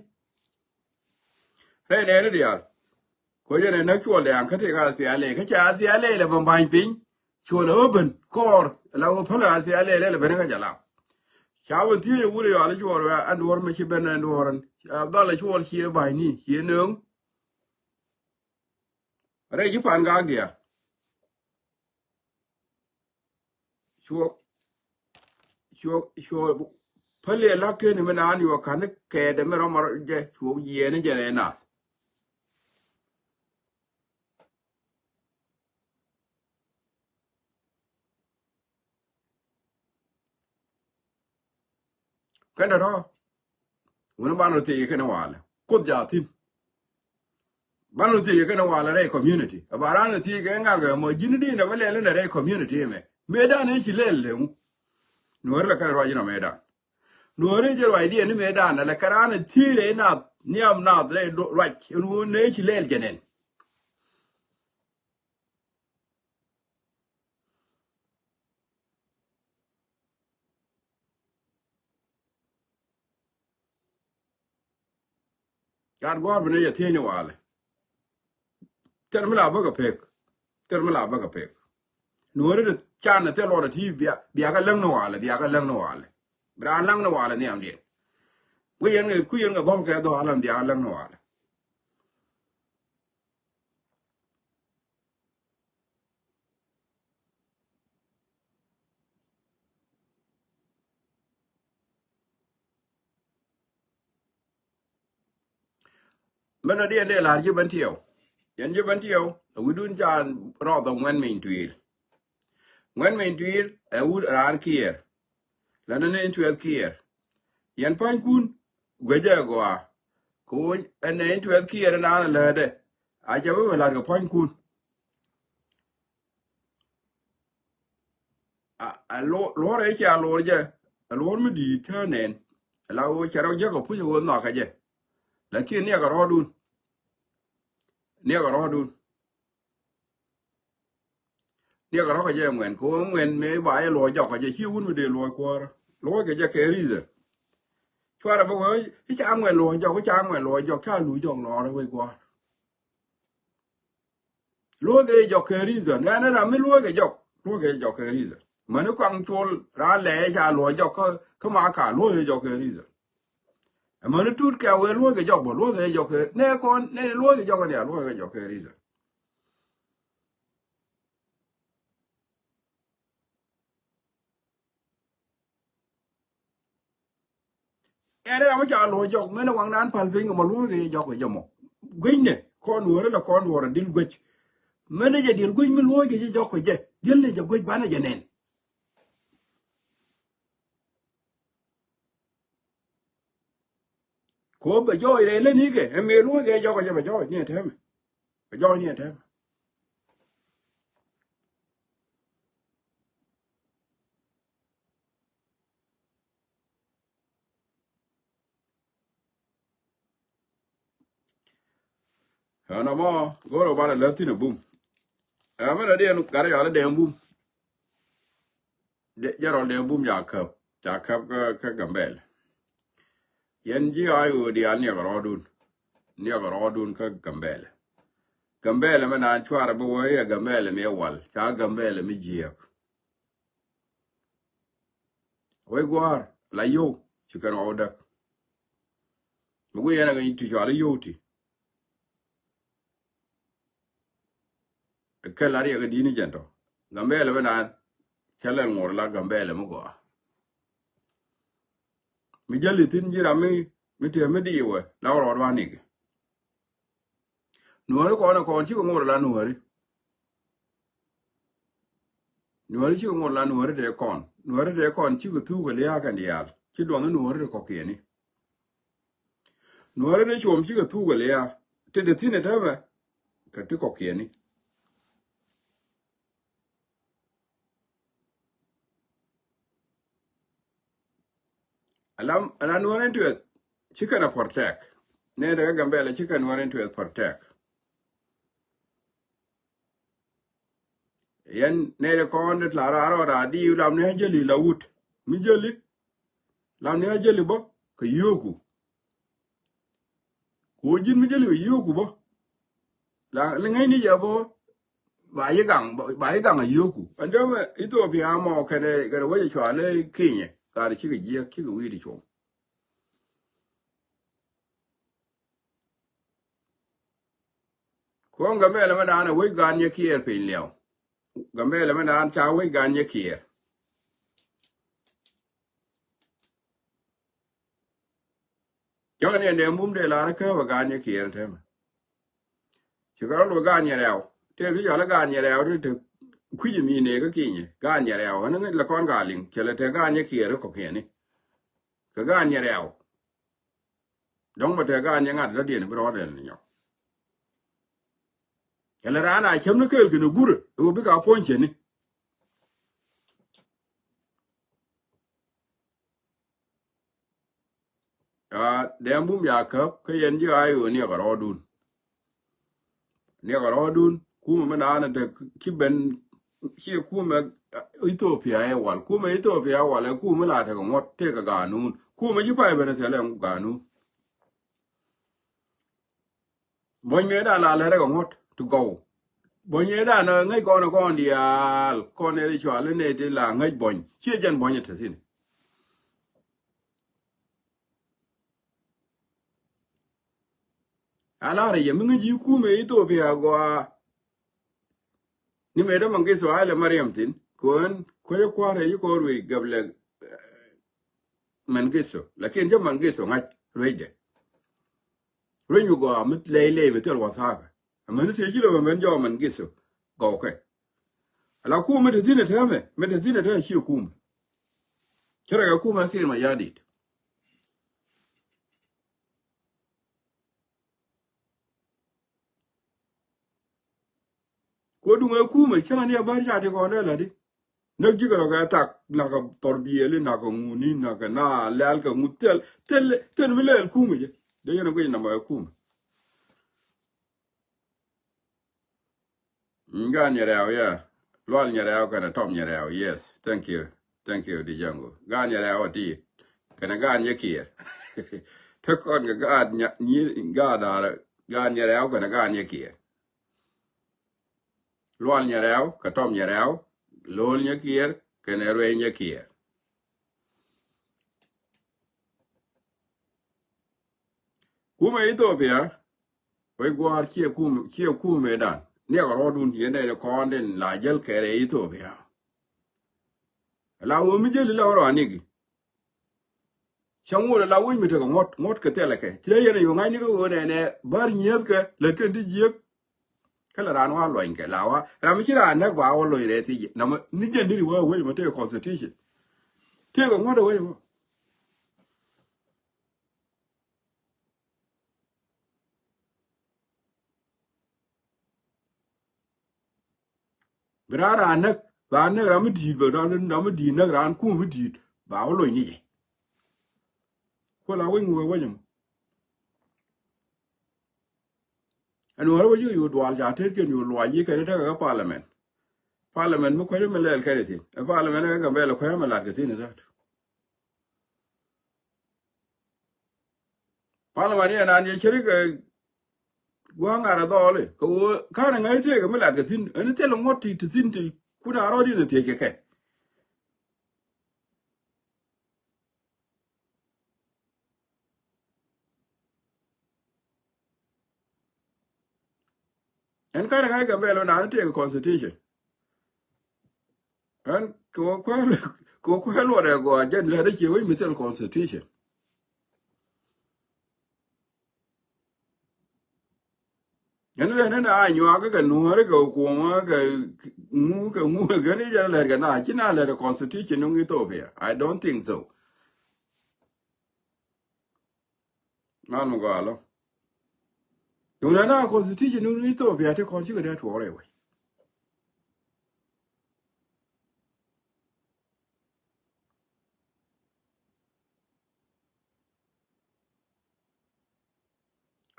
Rɛy nɛɛni diaal. Kuecä nɛ näk Cuɔl Liaŋ kä tëëk a thialɛ kä ca a thialɛ lɛ bä ba̱ny piny. Cuɔl ɛ ɣä ben kɔɔr la ɣä päl a thialɛ lɛ lɛ ben kä jɛ lap. Ca wä thiec ɛ wut ɛ yɔal i̱ Cuɔl ɛ ɛn duɔ̱ɔ̱r mi ci ben ɛn duɔ̱ɔ̱r ɛn. Ca dhɔl ɛ Cuɔl cie ba̱ny ni cie nööŋ. Rɛy ji̱ Pan Gak diaal. Cuɔ, cuɔ, cuɔ päli ɛ la̱k tëë ni mi naan yuɔ ka̱n ni kɛɛt ɛmɛ rɔm jɛ cuɔ jiɛɛni jɛ nɛ nath. Kɛn tɔ̱tɔ̱. Wuni ban rɔ thiec kɛn walɛ. Kuoth ja thi̱n. Ban rɔ thiec kɛn walɛ rɛy community. Ɛ ba ran rɔ thiec kɛ ŋak ɛ mɔ ji̱n di nɛ bä lɛl inɛ rɛy community mɛ. Mëëdan i̱ ci lɛl lɛ ŋu. Nuɔ̱ri lɛ kɛn ruac inɔ mëëdan. Nuɔ̱ri jɛ ruac diɛn ni mëëdan lɛ kɛ ran thiec rɛy nath. Nhiam nath rɛy ruac in ɣöö nee ci lɛl jɛ nɛn. Gat gua̱a̱r bi ni yɛ thiec ni walɛ. Thil mi la bäkɛ pek. Thil mi la bäkɛ pek. Nuɔ̱ɔ̱ri di can ni thil luɔt ti bia, bia kɛ läŋ ni walɛ, bia kɛ läŋ ni walɛ. Bi raan läŋ ni walɛ nhiamdiɛn. Ku yɛn kɛ, ku yɛn kɛ dhɔl kɛ dhɔl an bia kɛ läŋ ni walɛ. Mɛn a diɛn dee la̱r ji̱ bän tiɛw. Yɛn ji̱ bän tiɛw a wi̱dun ca rɔɔth ɔ ŋuɛn miny tui̱i̱r. Ŋuɛn miny tui̱i̱r ɛ wut raan kiɛɛr. Lɛn ni cuɛth kiɛɛr. Yɛn pa̱nykun guecä ɛ gɔaa. Kɛ ɣöö ɛn nɛy cuɛth kiɛɛr ɛn naan ɛ läätdɛ a cɛ bä bɛ la̱r kɛ pa̱nykun. A, a luɔr, luɔr ɛ cia luɔr jɛ. A luɔr mi di̱i̱t kä nɛn. A la ɣöö cɛ rɔ jek a puc a ɣöö nhɔakä jɛ. Lakin niɛk a rɔɔdun. Niɛk a rɔɔdun. Niɛk a rɔɔkä jɛ ŋuɛn kɛ ɣöö ŋuɛn mëë ba yɛ luɔr jɔk kɛ jɛ ci wun mi dee luɔr kuäärä. Luɔr kɛ jɛ kɛ reason. Cuarɛ bä wee i̱ ca ŋuɛn luɔr jɔk, i̱ ca ŋuɛn luɔr jɔk, ca luc jɔk lɔɔr wec gua̱a̱r. Luɔ̱ɔ̱kɛ jɔk kɛ reason. Ɛn ram mi luɔ̱ɔ̱kɛ jɔk, luɔ̱ɔ̱kɛ jɔk kɛ reason. Mäni kɔaŋ col raan lɛ ca luɔ̱ɔ̱k jɔk kä, kä ma ka luɔ̱ɔ̱kɛ jɔk kɛ reason. Mäni tut kɛ wee luɔ̱ɔ̱kɛ jɔk bä, luɔ̱ɔ̱kɛ jɔk kɛ, nɛ kɔn, nɛ luɔ̱ɔ̱kɛ jɔk ni a luɔ̱ɔ̱kɛ jɔk kɛ reason. Ɛn ram mi ca luɔ̱ɔ̱k jɔk, mɛn ɛ waŋdan pal piny kɛ mɔ luɔ̱ɔ̱k kɛ jɔk kɛ jɛ mɔ. Gui̱cnɛ, kɔn wärä la kɔn wärä dil gui̱c. Mɛn ɛ jɛ dil gui̱c mi luɔ̱ɔ̱k kɛ jɛ jɔk kɛ jɛ. Dil ni jɛ gui̱c banɛ jɛ nɛn. Ko bɛ jɔɔc rɛy lä nikɛ, ɛ mëë luɔ̱ɔ̱k kɛ jɔk kɛ jɛ bɛ jɔɔc ni ɛ tɛmɛ. Bɛ jɔɔc ni ɛ tɛmɛ. Ɛn ɔmɔ go̱o̱r ɔ banɛ lät thi̱n ɛ bum. Ɛ mɛn ɛ diɛn gat ɛ yɔal ɛ dɛɛŋ bum. Jɛ rɔl dɛɛŋ bum ca käp, ca käp kä, kä Gambɛl. Yɛn ji̱ ay ɣöö diaal niɛk rɔɔdun. Niɛk rɔɔdun kä Gambɛl. Gambɛl mɛ naan cuarɛ bi wee yɛ Gambɛl mi ɛ wal ca Gambɛl mi jiääk. Wec gua̱a̱r la yio̱w ci kɛn ɣɔw däk. Mi guiy yɛn a kɛ ti cual i̱ yio̱w ti. Kɛ la riɛk i̱ di̱t ni jɛn tɔ Gambɛl mi naan cä lɛl ŋuɔr la Gambɛl mi gɔaa. Mi jäl i̱ thi̱n ji̱ ram mi, mi tëë mi di̱i̱ wɛ la rɔɔd wa nikɛ. Nuääri kɔn ɛ kɔn cikɛ ŋot ala nuääri. Nuääri cikɛ ŋot ala nuääri tëë kɔn. Nuääri tëë kɔn cikɛ thuk ɛ lia̱a̱ kɛn diaal. Ci duɔth ni nuääri ti kɔ̱kiɛni. Nuääri ti cuɔm cikɛ thuk ɛ lia̱a̱. Ti te thi̱n ɛ täämɛ kɛ ti kɔ̱kiɛni. Alam, alam Nuäär in tueth ci kɛn a protect. Nɛy te kä Gambɛla ci kɛn Nuäär in tueth protect. Yɛn nɛy te kɔn te la raar ɔ raar di lam ni a jäli la wut. Mi jäli. Lam ni a jäli bä kɛ yio̱o̱ku. Ku ji̱n mi jäli kɛ yio̱o̱ku bä. La ni ŋäcni jɛ bä ba yi gaŋ, ba yi gaŋ a yio̱o̱ku. Ɛn dee mɛ Ethiopia mɔ kɛnɛ, kɛnɛ wec cualɛ Kenya. Kar cikɛ jiɛk cikɛ wi̱i̱ ti cuɔ̱ŋ. Kuɔ̱ŋ Gambɛla mɛ da̱a̱n a wec gan nyɛ kiɛɛr piny liɛw. Gambɛla mɛ da̱a̱n ca wec gan nyɛ kiɛɛr. Cäŋ ni ɛn dee bum dee lar kä bɛ gan nyɛ kiɛɛr tɛmɛ. Ci kɛ rɔ luɔ gan nyɛ rɛw. Tëë bi cɔl gan nyɛ rɛw ti te kui̱c mi ne kä kinyɛ gan nyɛ rɛw. Ɛn ŋäc lɛ kɔn ka liŋ cɛ lɛ te gan nyɛ kiɛɛr kɔ̱kiɛni. Kɛ gan nyɛ rɛw. Dɔ̱ŋ bɛ te gan nyɛ ŋa̱t dɔ̱diɛn bi rɔɔdɛ ni nyɔk. Kɛ lɛ raan a cäm ni keel kɛn gurɛ ɛ wä bikɛ a puɔ̱ny cɛni. Aa, dɛm bum ya käp kä yɛn ji̱ ay ɣöö niɛkɛ rɔɔdun. Niɛkɛ rɔɔdun kumɛ mi naan te ci ben, ci kumɛ, ah, Ethiopia ɛ wal. Kumɛ Ethiopia ɛ wal ɛ kumɛ la tekɛ ŋuɔ̱t tekɛ ganun. Kumɛ ji̱ pay ben ɛ thilɛ ganun. Buɔ̱ny mëëdan la lɛt rɛ kɛ ŋuɔ̱t ti gɔw. Buɔ̱ny mëëdan ŋäc kɔn kɔn diaal kɔn ɛ ri cual inɛ ti la ŋäc buɔ̱ny. Ciɛ jɛn buɔ̱ny ɛ te thi̱n. A la̱rä yɛ mi ŋäc yi kumɛ Ethiopia gɔaa. Ni mëë dämaŋ gith ɔ a lɛ Mariam thi̱n kɛ ɣän kuecä kua̱r rɛy yi kɔn ruëc gäp lɛ, eh, Mengistu. Lakin cä Mengistu ŋa̱c ruëcdɛ. Ruëc mi gɔaa mi lɛy lɛy mi thil wathaka. Amäni tëë ci lɛ mɛ mɛn jɔɔk Mengistu gɔwkɛ. Ala kumɛ mi te thi̱n ɛ täämɛ, mi te thi̱n ɛ täämɛ ciɛ kumɛ. Cä rɛkɛ kumɛ Kiir Mayardit. Ko duŋ ɛ kumɛ cäŋ ni ɛ bär ca ti kɔn dee la̱t di. Näk ji̱ kɛ rɔ kɛ tak, nak kɛ thɔr biɛli, nak kɛ ŋuni, nak kɛ na lɛl kɛ ŋu thil, thil, thil mi lɛl kumɛ jɛ. Dee yɛn ɛ guic namɔ ɛ kumɛ. Mm, Gaat Nyarɛw, yeah. Lual Nyarɛw kɛnɛ Tɔm Nyarɛw, yes. Thank you. Thank you, Dijango. Gaat Nyarɛw ɛ ti. Kɛnɛ Gaat Nyakiɛr. Te kɔn kɛ Gaat Nya-, nyi, Gaat Arɛ, Gaat Nyarɛw kɛnɛ Gaat Nyakiɛr. Lual Nyarɛw kɛ Tɔm Nyarɛw, Lo̱l Nyakiɛr kɛnɛ Ruey Nyakiɛr. Kumɛ Ethiopia, wec gua̱a̱r ciɛ kum, ciɛ kumɛ dan. Niɛkɛ rɔɔdun, yɛn nɛy kɔn den la jäl kɛrɛ Ethiopia. La wä mi jäli la wä rɔ anigi. Cä ŋot la wec mi tekɛ ŋuɔ̱t, ŋuɔ̱t kɛ thilɛ kɛ. Ci la yɛn a yo̱ ŋa̱cni kä ɣöö nɛnɛ bär nyiethkɛ, lät kɛn ti jiäk. Kä la raan wa luɔnykɛ la wa. Ram mi ci raan näk ba wä luɔny rɛɛ thiec. Namɛ ni jɛn diri wä wec mɔ tëë constitution. Tëëkɛ ŋuɔ̱t ɛ wec mɔ. Bi raan raan näk, raan näk ram mi di̱i̱t, bɛ raan, ram mi di̱i̱t näk raan kum mi di̱i̱t, ba wä lony ni jɛ. Kuɔ la weny wee weny mɔ. Ɛn wä rɛ wä ji̱ yu dual ca tet kɛn yu luac yi kɛn tekɛ kä parliament. Parliament mi kuecä mi lɛl kɛn ithin. Ɛ parliament ɛ kɛ Gambɛl kuecä mi lat kɛ thin itat. Parliament yɛ nan yɛ ceri kɛ gua̱a̱ŋ ŋa̱r ɛ dhɔɔli kɛ ɣöö ka̱n ɛ ŋäc tëëkɛ mi lat kɛ thi̱n ɛn thil ŋuɔ̱t ti ti thi̱n ti kun a rɔɔd in ɛ thiec kɛ kɛ. Ɛn ka̱n ɛ ŋa̱c Gambɛl ɔ nan tëëkɛ constitution. Ɛn kɛ wä kuɛ, kɛ wä kuɛ luɔt ɛ gɔaa jɛn lät ɛ cie wec mi thil constitution. Ɛn lät ɛn a nyuak kɛ nuɔ̱ɔ̱ri kɛ kuɔmä kɛ ŋu kɛ ŋu kɛ ni jɛn lät kɛ na ci na lät ɛ constitution nuŋ Ethiopia. I don't think so. Man mi gɔaa lɔ. Duŋ na na constitution ni Ethiopia ti kɔn cikɛ dee tuɔɔk rɛy wec.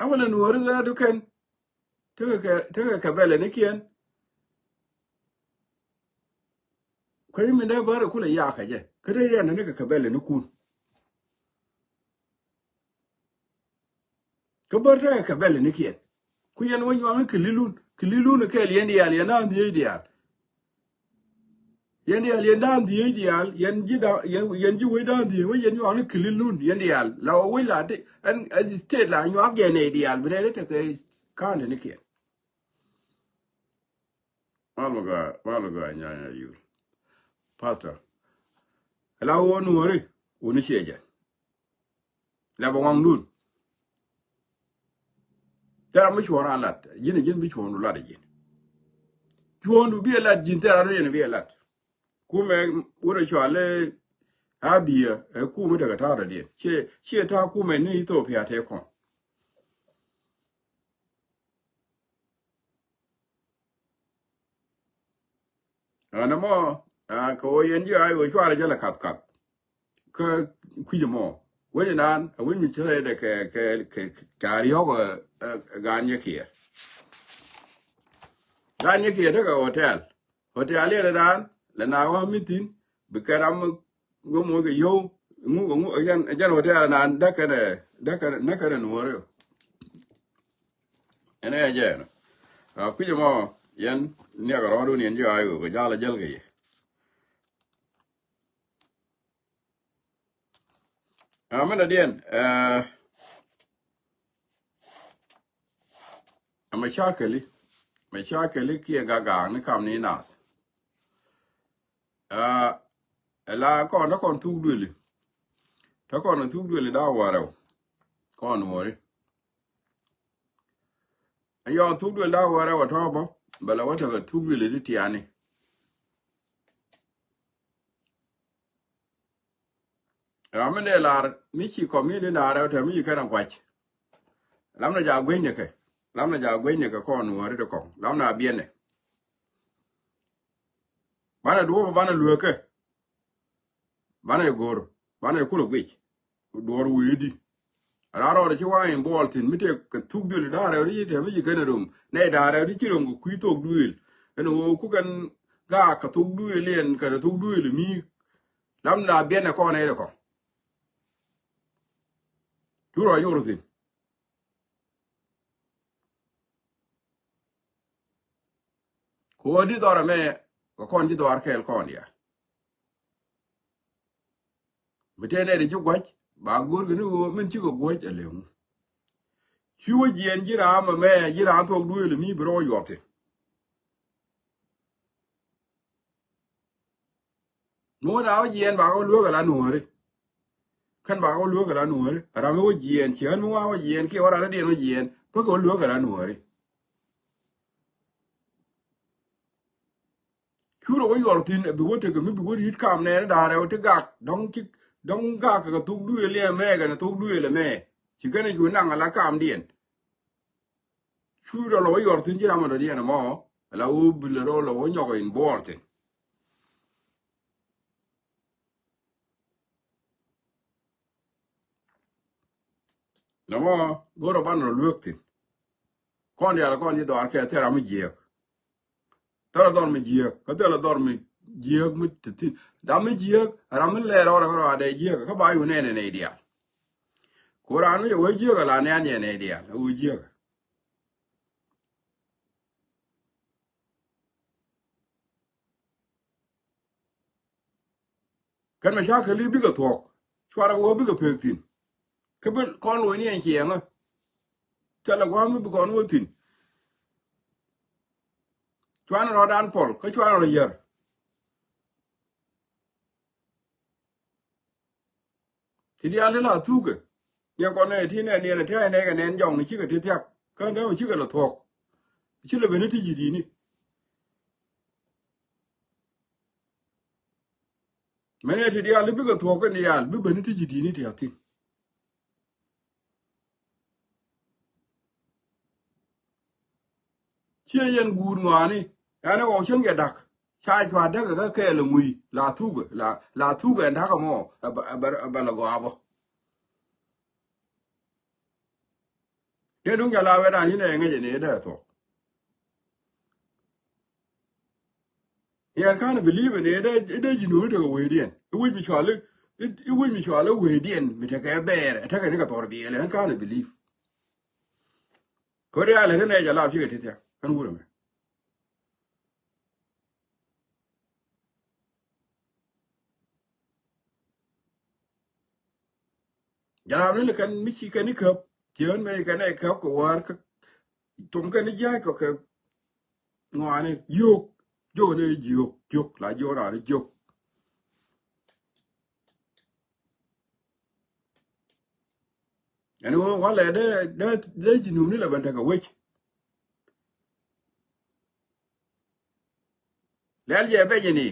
Awalɛ nuɔri dhɛ du kɛn. Tekɛ kɛ, tekɛ kɛ bɛlɛ ni kiɛn. Kuecä min dee bärɛ kulɛ yakä jɛ kä dee riɛn ni kɛ kɛ bɛlɛ ni kun. Kä bär tekɛ kɛ bɛlɛ ni kiɛn. Ku yɛn wä nyuak ni kɛ lilun, kɛ lilun kɛɛl yɛn diaal, yɛn da̱a̱n dhiec diaal. Yɛn diaal, yɛn da̱a̱n dhiec diaal, yɛn ji̱ da̱a̱n, yɛn, yɛn ji̱ wec da̱a̱n dhiec, wec yɛn nyuak ni kɛ lilun, yɛn diaal. La wä wec la ti, ɛn, ɛn state la nyuak jɛ nɛy diaal, bi nɛy dee tekɛ ka̱n ni kiɛn. Mal mi gɔaa, mal mi gɔaa nyanya yul. Pastor. Ala wä nuɔri, wuni ciɛ jɛ. Lɛ bɛ waŋdun. Thɛra mi cuɔ̱ɔ̱n a lat, ji̱n ji̱n bi cuɔ̱ɔ̱ndu lat ji̱n. Cuɔ̱ɔ̱ndu bi ɛ lat ji̱n thɛra du yɛn bi ɛ lat. Kumɛ wurɛ cualɛ a biɛ ɛ kumɛ tekɛ ta̱a̱ dɔ̱diɛn. Ciɛ, ciɛ ta̱a̱ kumɛ ni Ethiopia tëë kɔn. Ɛn ɛmɔ, aa, kɛ ɣöö yɛn ji̱ a ɣöö cuarɛ jälɛ kath kath. Kä kui̱c ɛmɔ. Wec inan a wec mi ci rɛydɛ kɛ kɛ kɛ kɛ a riɔk ɛ ɛ gan nyɛ kiɛ. Gan nyɛ kiɛ dee kɛ hotel. Hotel yɛn inan lɛ na wa mi thin bi kɛ ram ŋu moc kɛ yio̱w ŋu ŋu jɛn jɛn hotel inan dee kɛnɛ dee kɛnɛ dee kɛnɛ nuɔri. Ɛn ɛ jɛn a kui̱c ɛmɔ yɛn niɛk rɔɔdun yɛn ji̱ a yuk kɛ jal a jäl kɛ yɛ. Ɛ mɛn dɔ̱diɛn ɛ mashakili mashakili kiɛ gagaŋ ni kam ni nath. Ɛ la kɔn te kɔn thuk dueli te kɔn thuk dueli da̱a̱ wärɛw kɔn wöri. Ɛ yɔn thuk dueli da̱a̱ wärɛw ɛ tɔ̱ bä bɛ la wä tekɛ thuk dueli ti tiani. Ram mi dee lar mi ci community na rɛw te mi ci kɛn a guac. Lam na ja guenyni kɛ lam na ja guenyni kɛ kɔn wääri ti kɔŋ lam na biɛnɛ. Banɛ duɔp banɛ luekä. Banɛ go̱r banɛ kulɛ guic. Duɔr wee di. Ran rɔɔdɛ ci wa in buɔl thin mi tëë kɛ thuk dhil da̱a̱ rɛw ri ci tɛm mi ci kɛn rom nɛy da̱a̱ rɛw ri ci rom kɛ kui̱ thok duëël. Ɛn ɣöö ku kɛn gaak kɛ thok duëël yɛn kɛ thok duëël mi. Lam na biɛn ɛ kɔn ɛ kɔ. Cu rɔ yor thin. Ku ɣöö di dhɔr ɛmɛ kɛ kɔn ci dhɔr kɛɛl kɔn diaal. Mi tëë nɛy ti ci gua̱c ba go̱o̱r kɛ ni ɣöö min cikɛ gua̱c ɛ lëŋu. Ci wä jiɛɛn ji̱ raam ɛmɛ ji̱ raam thuɔk duëël mi bi rɔ wä yuɔth thin. Mi wä na wä jiɛɛn bakɛ wä lueek ala nuɔ̱ɔ̱ri. Kɛn bakɛ wä lueek ala nuɔ̱ɔ̱ri ram mi wä jiɛɛn ci ɣän mi wa wä jiɛɛn kiɛ wä ran rɔ̱diɛn wä jiɛɛn bäkɛ wä lueek ala nuɔ̱ɔ̱ri. Curɛ wä yuɔr thin bi wä tekɛ mi bi wä ri̱t kam nɛɛni da̱a̱ rɛw ti gak dɔ̱ŋ ci dɔ̱ŋ gak kɛ thuk duëël ni ɛmɛ kɛn thuk duëël ɛmɛ. Ci kɛn cu naŋ ala kamdiɛn. Cu rɔ lɔ wä yuɔr thin ci ram adɔ̱diɛn ɛmɔ. Ala wä bi lɛ rɔ lɔ wä nyɔk in buɔɔr thin. Nɔmɔ go̱rɔ ban rɔ lueek thin. Kɔn diaal kɔn ci dhɔaar kɛ thil ram mi jiääk. Thilɛ dhɔr mi jiääk kä thilɛ dhɔr mi jiääk mi ti thin. Ram mi jiääk ram mi lɛɛr ɣɔrɛ kä rɔadɛ jiääk kä ba yu nɛnɛ nɛy diaal. Ku raan mi cɛ wee jiääk ala nɛn yɛ nɛy diaal a wee jiääk. Kɛn mɛ ca kɛ li bikɛ thuɔ̱k cuarɛ wä bikɛ pek thin. Kä bi kɔn lo̱cni ɛn ciɛŋä. Thilɛ gua̱a̱th mi bi kɔn wä thin. Cuan rɔ̱dan pɔl kä cuan rɔ yär. Ti diaal ti la thukɛ. Niɛ kɔn nɛ ti nɛ niɛn ti nɛ kɛ nɛn jɔŋ ni cikɛ ti thiak kä nɛ wä cikɛ lɛ thuɔ̱k. Ci lɛ ben ni ti ji̱ di̱i̱ni. Mɛn ɛ ti diaal i̱ bikɛ thuɔ̱k kɛn diaal bi ben i̱ ti ji̱ di̱i̱ni ti a thi̱n. Ciɛ yɛn guut ŋɔaani ɛn ɛ ɣɔw cieŋ jɛ da̱k. Ca cua däk ɛ kä kɛɛl ɛ ŋui̱ la thukɛ la la thukɛ ɛn da̱k ɛmɔ. Ɛ bɛ ɛ bɛ ɛ bɛ lɛ gɔaa bä. Dee duŋ ca la wɛt an inɛ ŋäcɛ ni dee thuɔ̱k. Yɛn ka̱n believe ni dee dee ji̱ nuuni tekɛ wecdiɛn i̱ wi̱c mi cuali i̱ wi̱c mi cuali wecdiɛn mi tekɛ bɛɛr ɛ tekɛ ni kɛ thɔr biɛɛl yɛn ka̱n believe. Kɛ wä dee a lɛ ri nɛy ca la cikɛ ti thiak ɛn wurɛ mɛ. Jɛ ram ni lɛ kɛn mi ci kɛn i̱ käp. Ci ɣän mɛ kɛn ɛ käp kɛ wäär kä tom kɛn i̱ jia̱a̱c kɔ kɛ ŋɔaani jiök. Jiök ni jiök jiök la jiök raan i̱ jiök. Ɛn ɣöö walɛ dee dee dee ji̱ num ni lɛ ben tekɛ wec. Lɛl jɛ bɛc ini.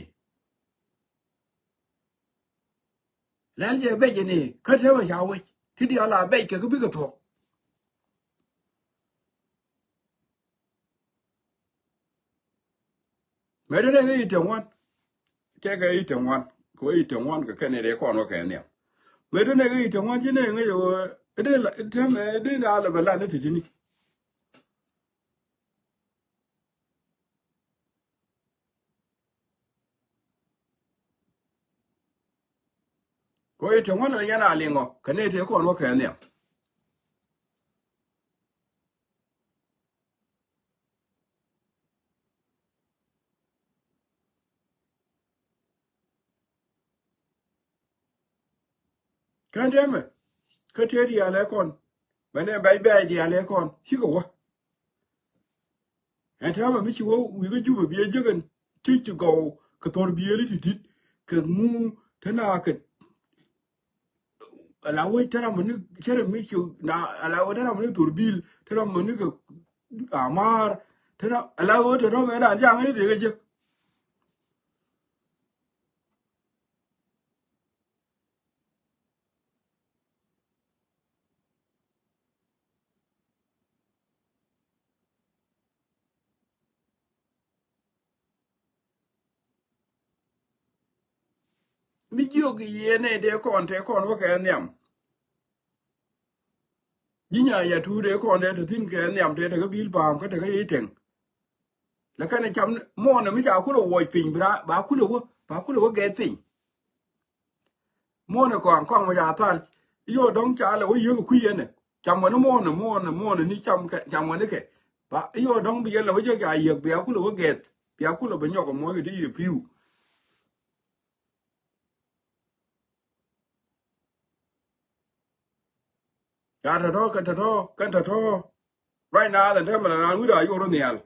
Lɛl jɛ bɛc ini kä te mɛ ca wec ti diaal a bɛc kɛ kä bikɛ thuɔ̱k. Mɛ dee nɛ kɛ i̱ te ŋuan. Tɛkɛ i̱ te ŋuan kɛ i̱ te ŋuan kɛ kɛn i̱ rɛy kɔn wä kɛ nhiam. Mëë dee nɛ ɣöö i̱ te ŋuan ci nɛ ŋäc ɣöö ɛ dee la, ɛ tɛmɛ ɛ dee na lɛ bɛ lan ni te ti̱ni. Kɛ ɣöö i̱ te ŋuan ɛ yɛn a liŋɔ kɛ nɛ te kɔn wä kɛ nhiam. Kɛn tɛmɛ kä tëë diaal ɛ kɔn mɛn ɛ bɛc bɛɛc diaal ɛ kɔn cikɛ wä. Ɛn tɛmɛ mi ci wä wi̱i̱ kä Jubɛ biɛ jek ɛn ti ci gɔw kɛ thor biëëli ti di̱t kɛ ŋu te na kɛ. Ala wec te ram ni cere mi ci na ala wec te ram ni thor bil te ram ni kɛ amar te ram ala wec te ram ɛn an jaŋ ni dee kɛ jek. Mi jiök yie nɛ dee kɔn te kɔn wä kɛ nhiam. Ji̱ nya ya tuut dee kɔn dee te thi̱n kɛ nhiam te te kä bil pa̱a̱m kä te kä yic teŋ. Lɛ kɛn cam muɔ̱ɔ̱n mi ca kulɛ wuɔc piny ba kulɛ wä ba kulɛ wä gɛth piny. Muɔ̱ɔ̱n kɔaŋ kɔaŋ mi ca thar. Iyɔ dɔ̱ŋ ca lɛ wä yiëk kui̱ yɛn ɛ cam wä ni muɔ̱ɔ̱n muɔ̱ɔ̱n muɔ̱ɔ̱n ni cam kɛ cam wä ni kɛ. Ba iyɔ dɔ̱ŋ bi yɛn lɛ wä jɛ ca yiëk bia kulɛ wä gɛth bia kulɛ bɛ nyɔk muɔ̱ɔ̱n kɛ ti yɛ pi̱u. Ca tɔ̱tɔ̱ kɛn tɔ̱tɔ̱ kɛn tɔ̱tɔ̱. Right now, the time na wi̱i̱ da yor nhial.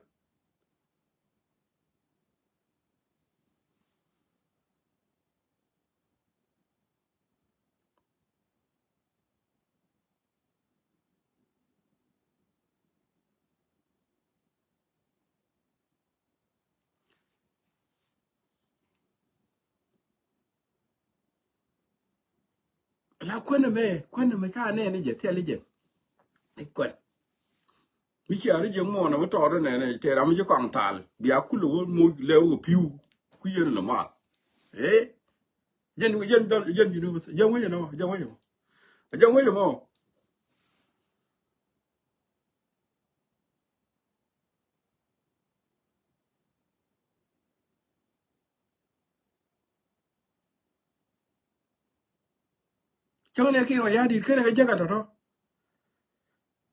La kuän ɛmɛ kuän ɛmɛ ca nɛɛni jɛ thil jɛ. I̱ kuän mi cia ri jɛ muɔɔn ɛmɛ tɔɔt ɛnɛnɛ tëë ram mi ci kɔaŋ thal bia kulɛ wä moc lɛ wä pi̱w. Ku yɛn lɛ mal. Ee jɛn jɛn jɛn jɛn jɛn wecɛ nɔ jɛn wecɛ mɔ. Jɛn wecɛ mɔ. Cäŋ ni ɛ Kiir Mayardit kenɛ kɛ jek ɛn tɔ̱tɔ̱.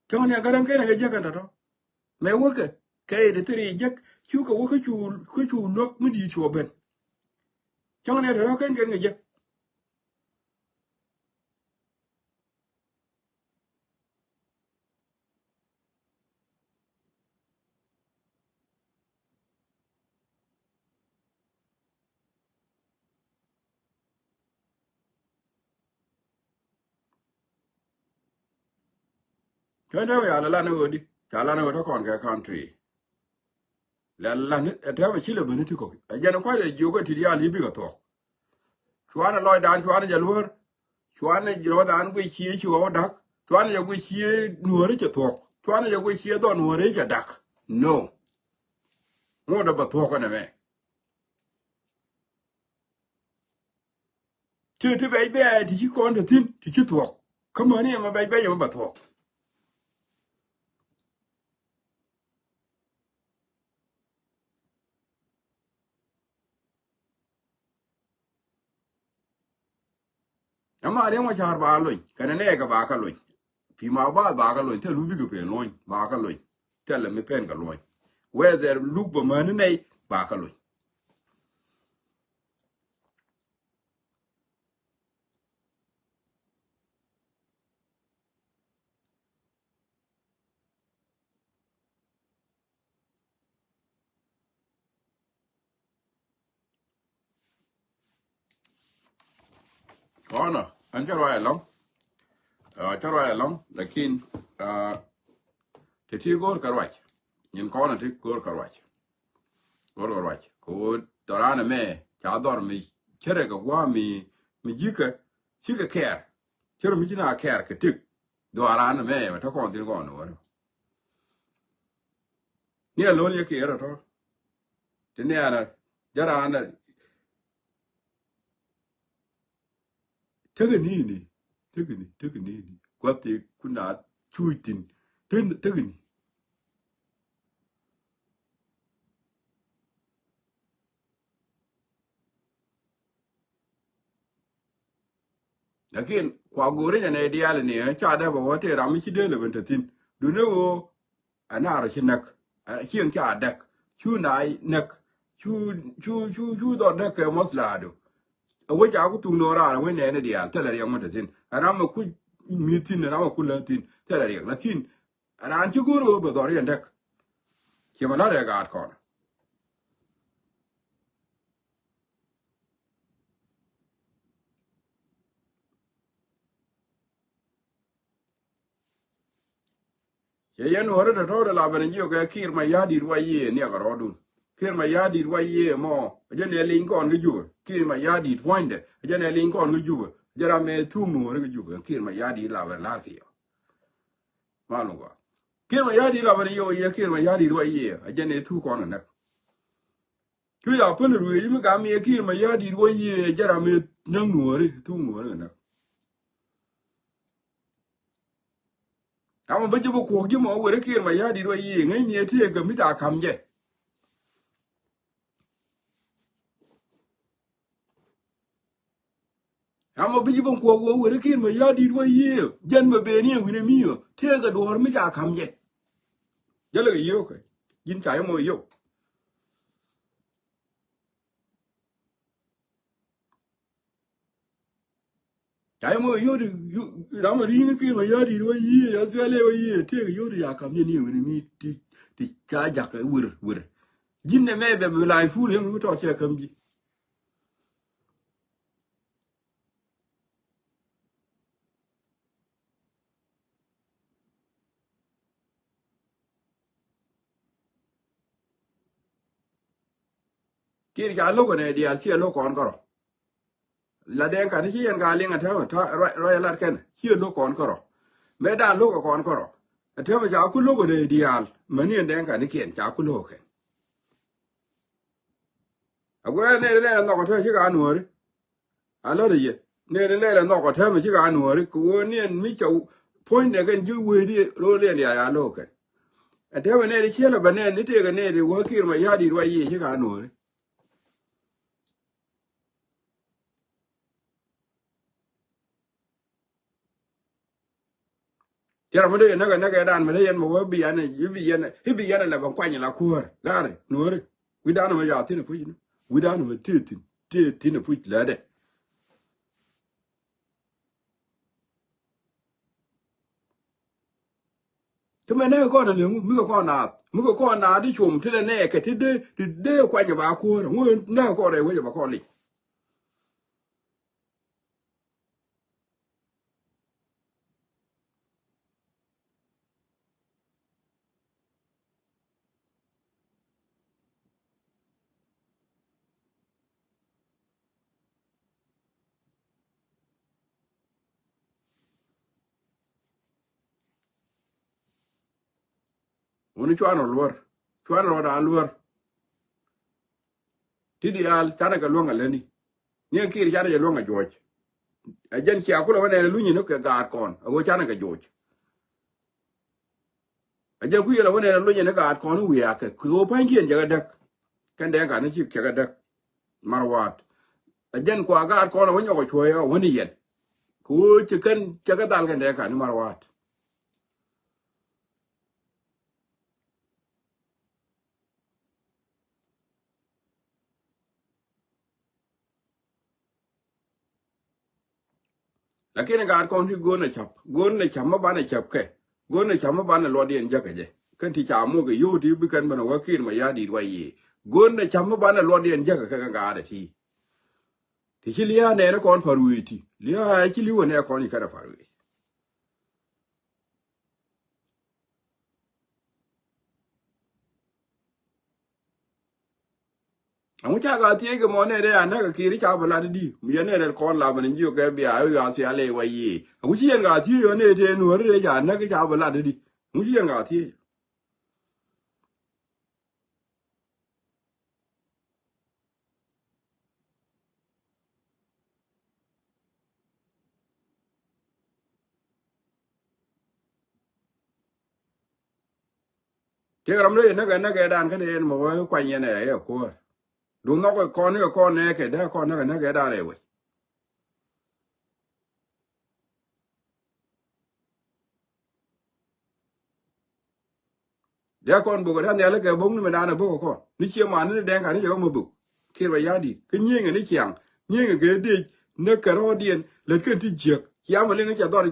Cäŋ ni ɛ Garaŋ kenɛ kɛ jek ɛn tɔ̱tɔ̱. Mɛ wäkɛ kɛ iti thiri jek cukɛ wä kä cu kä cu luäk mi di̱i̱t cu ɛ ben. Cäŋ ni ɛ tɔ̱tɔ̱ ken ken kɛ jek. Cä dee wä ya lɛ lan ni ɣöö di ca lan ni ɣöö te kɔn kɛ country. Lɛ lan ni ɛ tɛmɛ ci lɛ beni ti kɔki ɛ jɛn kua̱c lɛ jiök ɛ ti diaal i̱ bikɛ thuɔ̱k. Cuanɛ lɔcdan cuanɛ jɛ luäär. Cuanɛ rɔɔdan guic cie ci ɣɔw da̱k. Cuanɛ jɛ guic cie nuääri cɛ thuɔ̱k. Cuanɛ jɛ guic cie dhɔn nuääri cɛ da̱k. No. Ŋot ɛ bɛ thuɔ̱k ɛn ɛmɛ. Ti ti bɛc bɛɛc ti ci kɔn te thi̱n ti ci thuɔ̱k. Kä mäni ɛmɛ bɛc bɛc ɛmɛ bɛ thuɔ̱k. Ama Riek Machar ba lony kɛnɛ nɛɛkɛ ba kä lony. Fi ma ba ba kä lony thil mi bikɛ pen lony ba kä lony. Thilɛ mi pen kɛ lony. Whether luk bɛ mäni nɛy ba kä lony. Kɔnɔ ɛn cä ruac ɛlɔ̱ŋ. Cä ruac ɛlɔ̱ŋ lakin ti ti go̱o̱r kɛ ruac. Nyin kɔnɔ ti go̱o̱r kɛ ruac. Go̱o̱r kɛ ruac kɛ ɣöö dhɔran ɛmɛ ca dhɔr mi cärɛ kɛ gua̱a̱ mi mi ji̱kɛ cikɛ kɛɛr. Cärɛ mi ci na kɛɛr kɛ tik. Dhɔran ɛmɛ mɛ te kɔn thin kɔn wärä. Ni a lo̱n yɛ kiɛ rɔ tɔ. Ti ni ana jɛ raan tekɛ ni ni Tekɛ ni, tekɛ ni, ni. Gua̱th tëë kun a cuuc thi̱n. Tekɛ ni. Lakin kua go̱o̱ri nyɛ nɛy diaal ni, eh, ca dee bɛ wä tëë ram mi ci dee lɛ ben te thi̱n. Duundɛ ɣöö ɛ naar ci näk, ɛ cieŋ ca däk, cu naai näk, cu, cu, cu, cu dhɔr däk kɛ mɔth laadu. Ɛ wec ca ku thuk no̱o̱ŋ raan ɛ wec nɛɛni diaal, thilɛ riɛk mi te thi̱n. Ɛ ram ɛ ku mi̱th thi̱n, ɛ ram ɛ ku läth thi̱n, thilɛ riɛk. Lakin ɛ raan ci go̱o̱r ɣöö bɛ dhɔr yɛn däk. Ciɛ mi la̱t ɛ gaat kɔn. Cɛ yɛn nuɔ̱ɔ̱ri tɔ̱tɔ̱ de la ben jiök kɛ Kiir Mayardit wa yiëë niɛk rɔɔdun. Kiir Mayardit wa yiëë mɔ, jɛ nɛ liny kɔn kä Jubɛ. Kiir Mayardit puɔ̱nydɛ, jɛ nɛ liny kɔn kä Jubɛ. Jɛ ram mɛ thuk nuɔ̱ɔ̱ri kä Jubɛ. Kiir Mayardit la ben la̱r kiɛ. Malum gɔaa. Kiir Mayardit la ben yiëë, Kiir Mayardit wa yiëë, jɛ nɛ thuk kɔn kä näk. Cu ya päl ruëëc mi gam yɛ Kiir Mayardit wä yiëë jɛ ram mi näk nuɔ̱ɔ̱ri, thuk nuɔ̱ɔ̱ri kɛ näk. Ram mi bä ji̱ bä kuɔ̱k ji̱ mɔ weri Kiir Mayardit wä yiëë ŋäcni ɛ tëëk kɛ mi ca ka̱m jɛ. Ram mɔ bi ji̱ ben kuɔk wä weri Kiir Mayardit wä yiëë jɛn mɛ ben yɛ wi̱nɛ mi ɔ tëëkɛ duɔ̱ɔ̱r mi ca ka̱m jɛ. Jälɛ kɛ yio̱o̱kɛ ji̱n ca yɛ mɔ yio̱w. Ca yɛ mɔ yio̱w di ram mɔ ri̱i̱ŋ Kiir Mayardit wä yiëë ya thialɛ wä yiëë tëëkɛ yio̱w di ca ka̱m jɛ ni yɛ wi̱nɛ mi ti ti ca jakä wir wir. Ji̱n nɛ mɛ bɛ bi la̱a̱c ful yäŋ mi tɔt cɛ ka̱m ji̱. Kiir ca lo̱k kɛ nɛ diaal ciɛ lo̱k kɔn kärɔ. La dɛŋ kat ci yɛn ka liŋ a täämɛ ruac lat kɛn ciɛ lo̱k kɔn kärɔ. Mëë dan lo̱k kɛ kɔn kärɔ. A täämɛ ca ku lo̱k kɛ nɛ diaal mäni ɛn dɛŋ kat ni kiɛn ca ku lo̱k kɛ kɛn. A guɛ nɛ di lɛ nhɔk a täämɛ ci ka nuɔ̱ɔ̱ri. A lät yɛ nɛɛni lɛl ɛ nhɔk ɔ täämɛ ci ka nuɔ̱ɔ̱ri kɛ ɣöö niɛn mi cɛ puɔ̱nydɛ kɛn ji̱ wee di ro̱o̱l yɛn ya ya lo̱o̱k kɛn. Ɛ täämɛ nɛɛni cielɛ bɛ nɛɛni tëëkɛ nɛɛni wä Kiir Mayardit wä yiëë ci ka nuɔ̱ɔ̱ri. Cɛ ram mi dee yɛn näk ɛ näk ɛ dan mi dee yɛn mɛ wä bi yɛn i̱ bi yɛn i̱ bi yɛn ɛ lɛ bɛ kuany ɛ la kuäär gaari nuɔ̱ɔ̱ri. Wi̱dan mɛ ya̱ thi̱n ɛ puc ni wi̱dan mɛ tëë thi̱n tëë thi̱n ɛ puc läätdɛ. Kä mɛ näk kɔn a leŋu mi kɛ kɔn naath mi kɛ kɔn naath i̱ com ti lɛ nɛɛkɛ ti dee ti dee kuany ɛ ba kuäär ŋu näk kɔn rɛy wec ɛ ba kɔn lic. Wuni cuan rɔ luɔr cuan rɔ dan luɔr. Ti diaal canɛ kɛ luäŋ a lätni. Ni ɛn Kiir canɛ jɛ luäŋ a juɔc. Ɛ jɛn cia kulɛ wä nɛn lunyni kɛ gaat kɔn a ɣöö canɛ kɛ juɔc. Ɛ jɛn kui̱ yɛlɛ wä nɛn lunyni gaat kɔn wiaakɛ kɛ ɣöö pa̱nykiɛn jɛ kɛ däk. Kɛn dɛŋ kat ni cik cɛ kɛ däk. Mar waat ɛ jɛn kua gaat kɔn a wä nyɔk a cuɔ̱ɔ̱c a wä ni yɛn. Kɛ ɣöö ci kɛn cɛ kɛ dhal kɛn dɛŋ kat ni mar waat. Lakin gaat kɔn ti go̱o̱n ɛ ca̱p go̱o̱n ɛ ca̱p mi banɛ ca̱p kɛ go̱o̱n ɛ ca̱p mi banɛ luɔt yɛn jäkä jɛ. Kɛn ti ca mok ɛ yio̱w ti bi kɛn ben ɛ wä Kiir Mayardit wa yiëë go̱o̱n ɛ ca̱p mi banɛ luɔt yɛn jäkä kɛ kɛ gaat ɛ ti. Ti ci lia̱a̱ nɛɛni kɔn pa̱r wee ti lia̱a̱ ci li̱w ɛ nɛɛ kɔn i̱ kɛn ɛ pa̱r wee. Ɛŋu ca ka thiec kɛ mɔ nɛy dee a näk kɛ Kiir ca bi lat di mi yɛn nɛy dee kɔn la mɛn jiök kɛ bia ɛ ɣath cia lɛy wa yiëë ɛŋu ci yɛn ka thiec ɔ nɛy tëë nuɔ̱ɔ̱ri dee ca näk ca bi lat di. Ɛŋu ci yɛn ka thiec. Yek ram rɛy näkɛ näkɛ dan kä dee yɛn mɛ wee kuany yɛn ɛ yɛ kuäär. Duŋ nhɔk kɔn ni kɛ kɔn nɛɛkɛ dee kɔn näkɛ näkɛ dan rɛy wec. Dee kɔn bok dee nhial kɛ bok ni mi dan ɛ bok kɔn ni cie man ni dee kan ni yɛ mɛ bok. Kir bɛ yadi kä nyieŋɛ ni ciaŋ nyieŋɛ kɛ dee näkɛ rɔɔdiɛn lät kɛn ti jiäk cia mɛ liŋ cɛ dhɔr.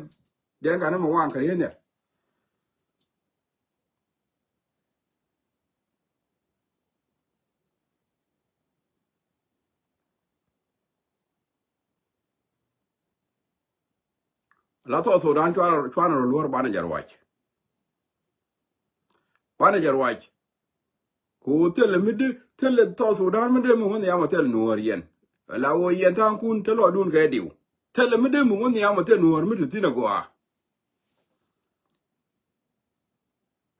Dee kan ni mɛ waŋ kɛ riee nhial. La South Sudan cuan cuan rɔ luɔr banɛ jɛ ruac. Banɛ jɛ ruac. Ku thilɛ mi di thilɛ South Sudan mi di mi wun yam a thilɛ nuɔr yɛn. La woo yɛn thaŋ kun te lɔ dun kɛ diw. Thilɛ mi di mi wun yam a thilɛ nuɔr mi di thin a gɔaa.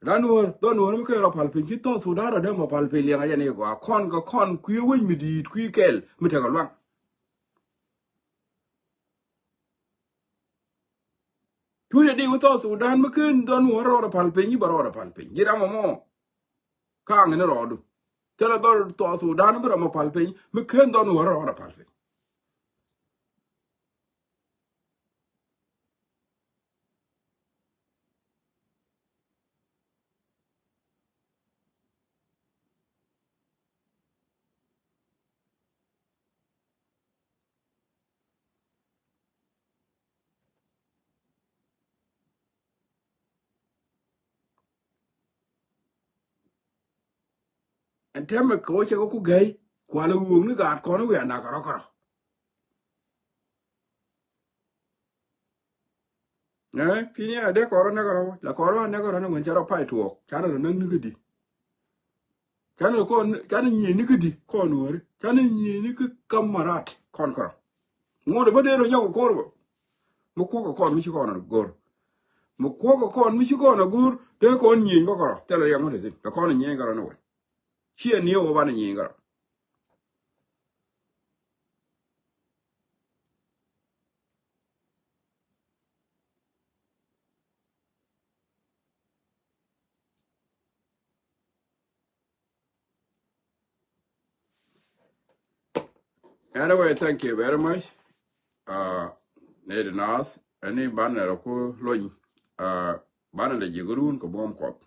La nuɔr dhɔ nuɔr mi kɛ rɔ pal piny ki South Sudan rɔ dee mɔ pal piny liɛŋ a yɛn i̱ gɔaa kɔn kɛ kɔn kui̱ wec mi di̱i̱t kui̱ kɛl mi tekɛ luaŋ. Cucɛ di wi̱ South Sudan mi ken dhɔn wä rɔɔdɛ pal piny i̱ bɛ rɔɔdɛ pal piny ji̱ ram ɛmɔ. Ka̱a̱ŋ ni rɔɔdu thilɛ dhɔn South Sudan mi ram ɛ pal piny mi ken dhɔn wä rɔɔdɛ pal piny. Ɛn tɛmɛ kɛ wä cɛ kɛ ku gɛy kualɛ wuɔ̱k ni gaat kɔn wiaa nak kärɔ kärɔ. Ɛ pi̱ni a dee kɔrɔ nɛkɛ rɔ la kɔrɔ a nɛkɛ rɔ ni ŋuɛn ca rɔ pay tuɔɔk canɛ rɔ näk ni kä di. Canɛ kɔn canɛ nyiee ni kä di kɔn wääri canɛ nyiee ni kä kamarat kɔn kärɔ. Ŋuɔ̱t bä dee rɔ nyɔk kɔr bä. Mi kuɔkɛ kɔn mi ci kɔn a go̱r mi kuɔkɛ kɔn mi ci kɔn a go̱r dee kɔn nyieny bä kärɔ thilɛ riɛm wä te thin kɛ kɔn nyieny kärɔ ni wä. Ciɛ niɛ wä banɛ nyieny kärɔ. Anyway, thank you very much. Uh, nɛy di naath ɛni banɛ rɔ ku lony. Uh, banɛ lɛ ji̱ gurun kɛ buɔ̱m kuɔth.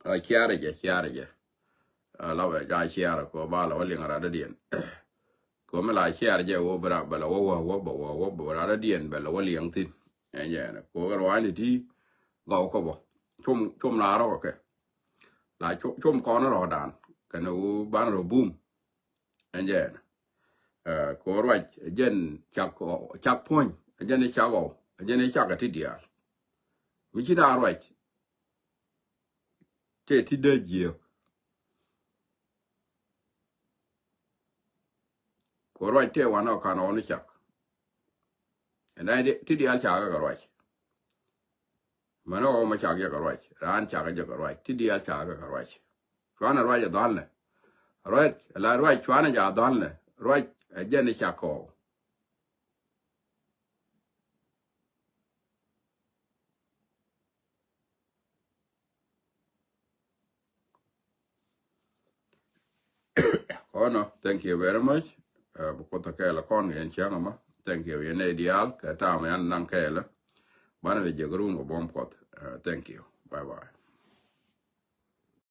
Uh, ciarɛ jɛ ciarɛ jɛ. Uh, la bɛ ja ciarɛ kɔ ba la wä liŋ rat dädiɛn. Kɔ mi la ciarɛ jɛ wä bɛ la wä wä wä bɛ wä wä bɛ rat dädiɛn bɛ la wä liŋ thin. Ɛn jɛ ɛn kɔ kɛ ruany ti gɔw kɔ bɔ. Com com la rɔ kɛ. La com kɔn rɔ dan kɛn wä ban rɔ bum. Ɛn jɛ ɛn. Ɛ, kɛ ɣöö ruac ɛ jɛn cak ɣɔw, cak puɔ̱ny ɛ jɛn i̱ cak ɣɔw ɛ jɛn i̱ cak ɛ ti diaal. Mi ci na ruac tëë ti dee jiääk. Kɛ ɣöö ruac tëë wanɛ ɔ kan ɣɔw ni cak. Ɛn na ti diaal cak ɛ kɛ ruac. Män ɣɔw mɛ cak jɛ kɛ ruac raan cak jɛ kɛ ruac ti diaal cak jɛ kɛ ruac. Cuanɛ ruac ɛ dhɔlnɛ ruac la ruac cuanɛ ja dhɔlnɛ ruac ɛ jɛn i̱ cak kɔɔw. Kɔnɔ, thank you very much. Ɛ, bi Kuoth ɛ kɛɛl ɛ kɔn kɛ yɛn cäŋ ɛmɔ. Thank you yɛn nɛy diaal kɛ ta̱a̱ mɛ yan naŋ kɛɛl ɛ. Banɛ lɛ jek run kɛ buɔ̱m Kuɔth. Ɛ, thank you. Bye bye.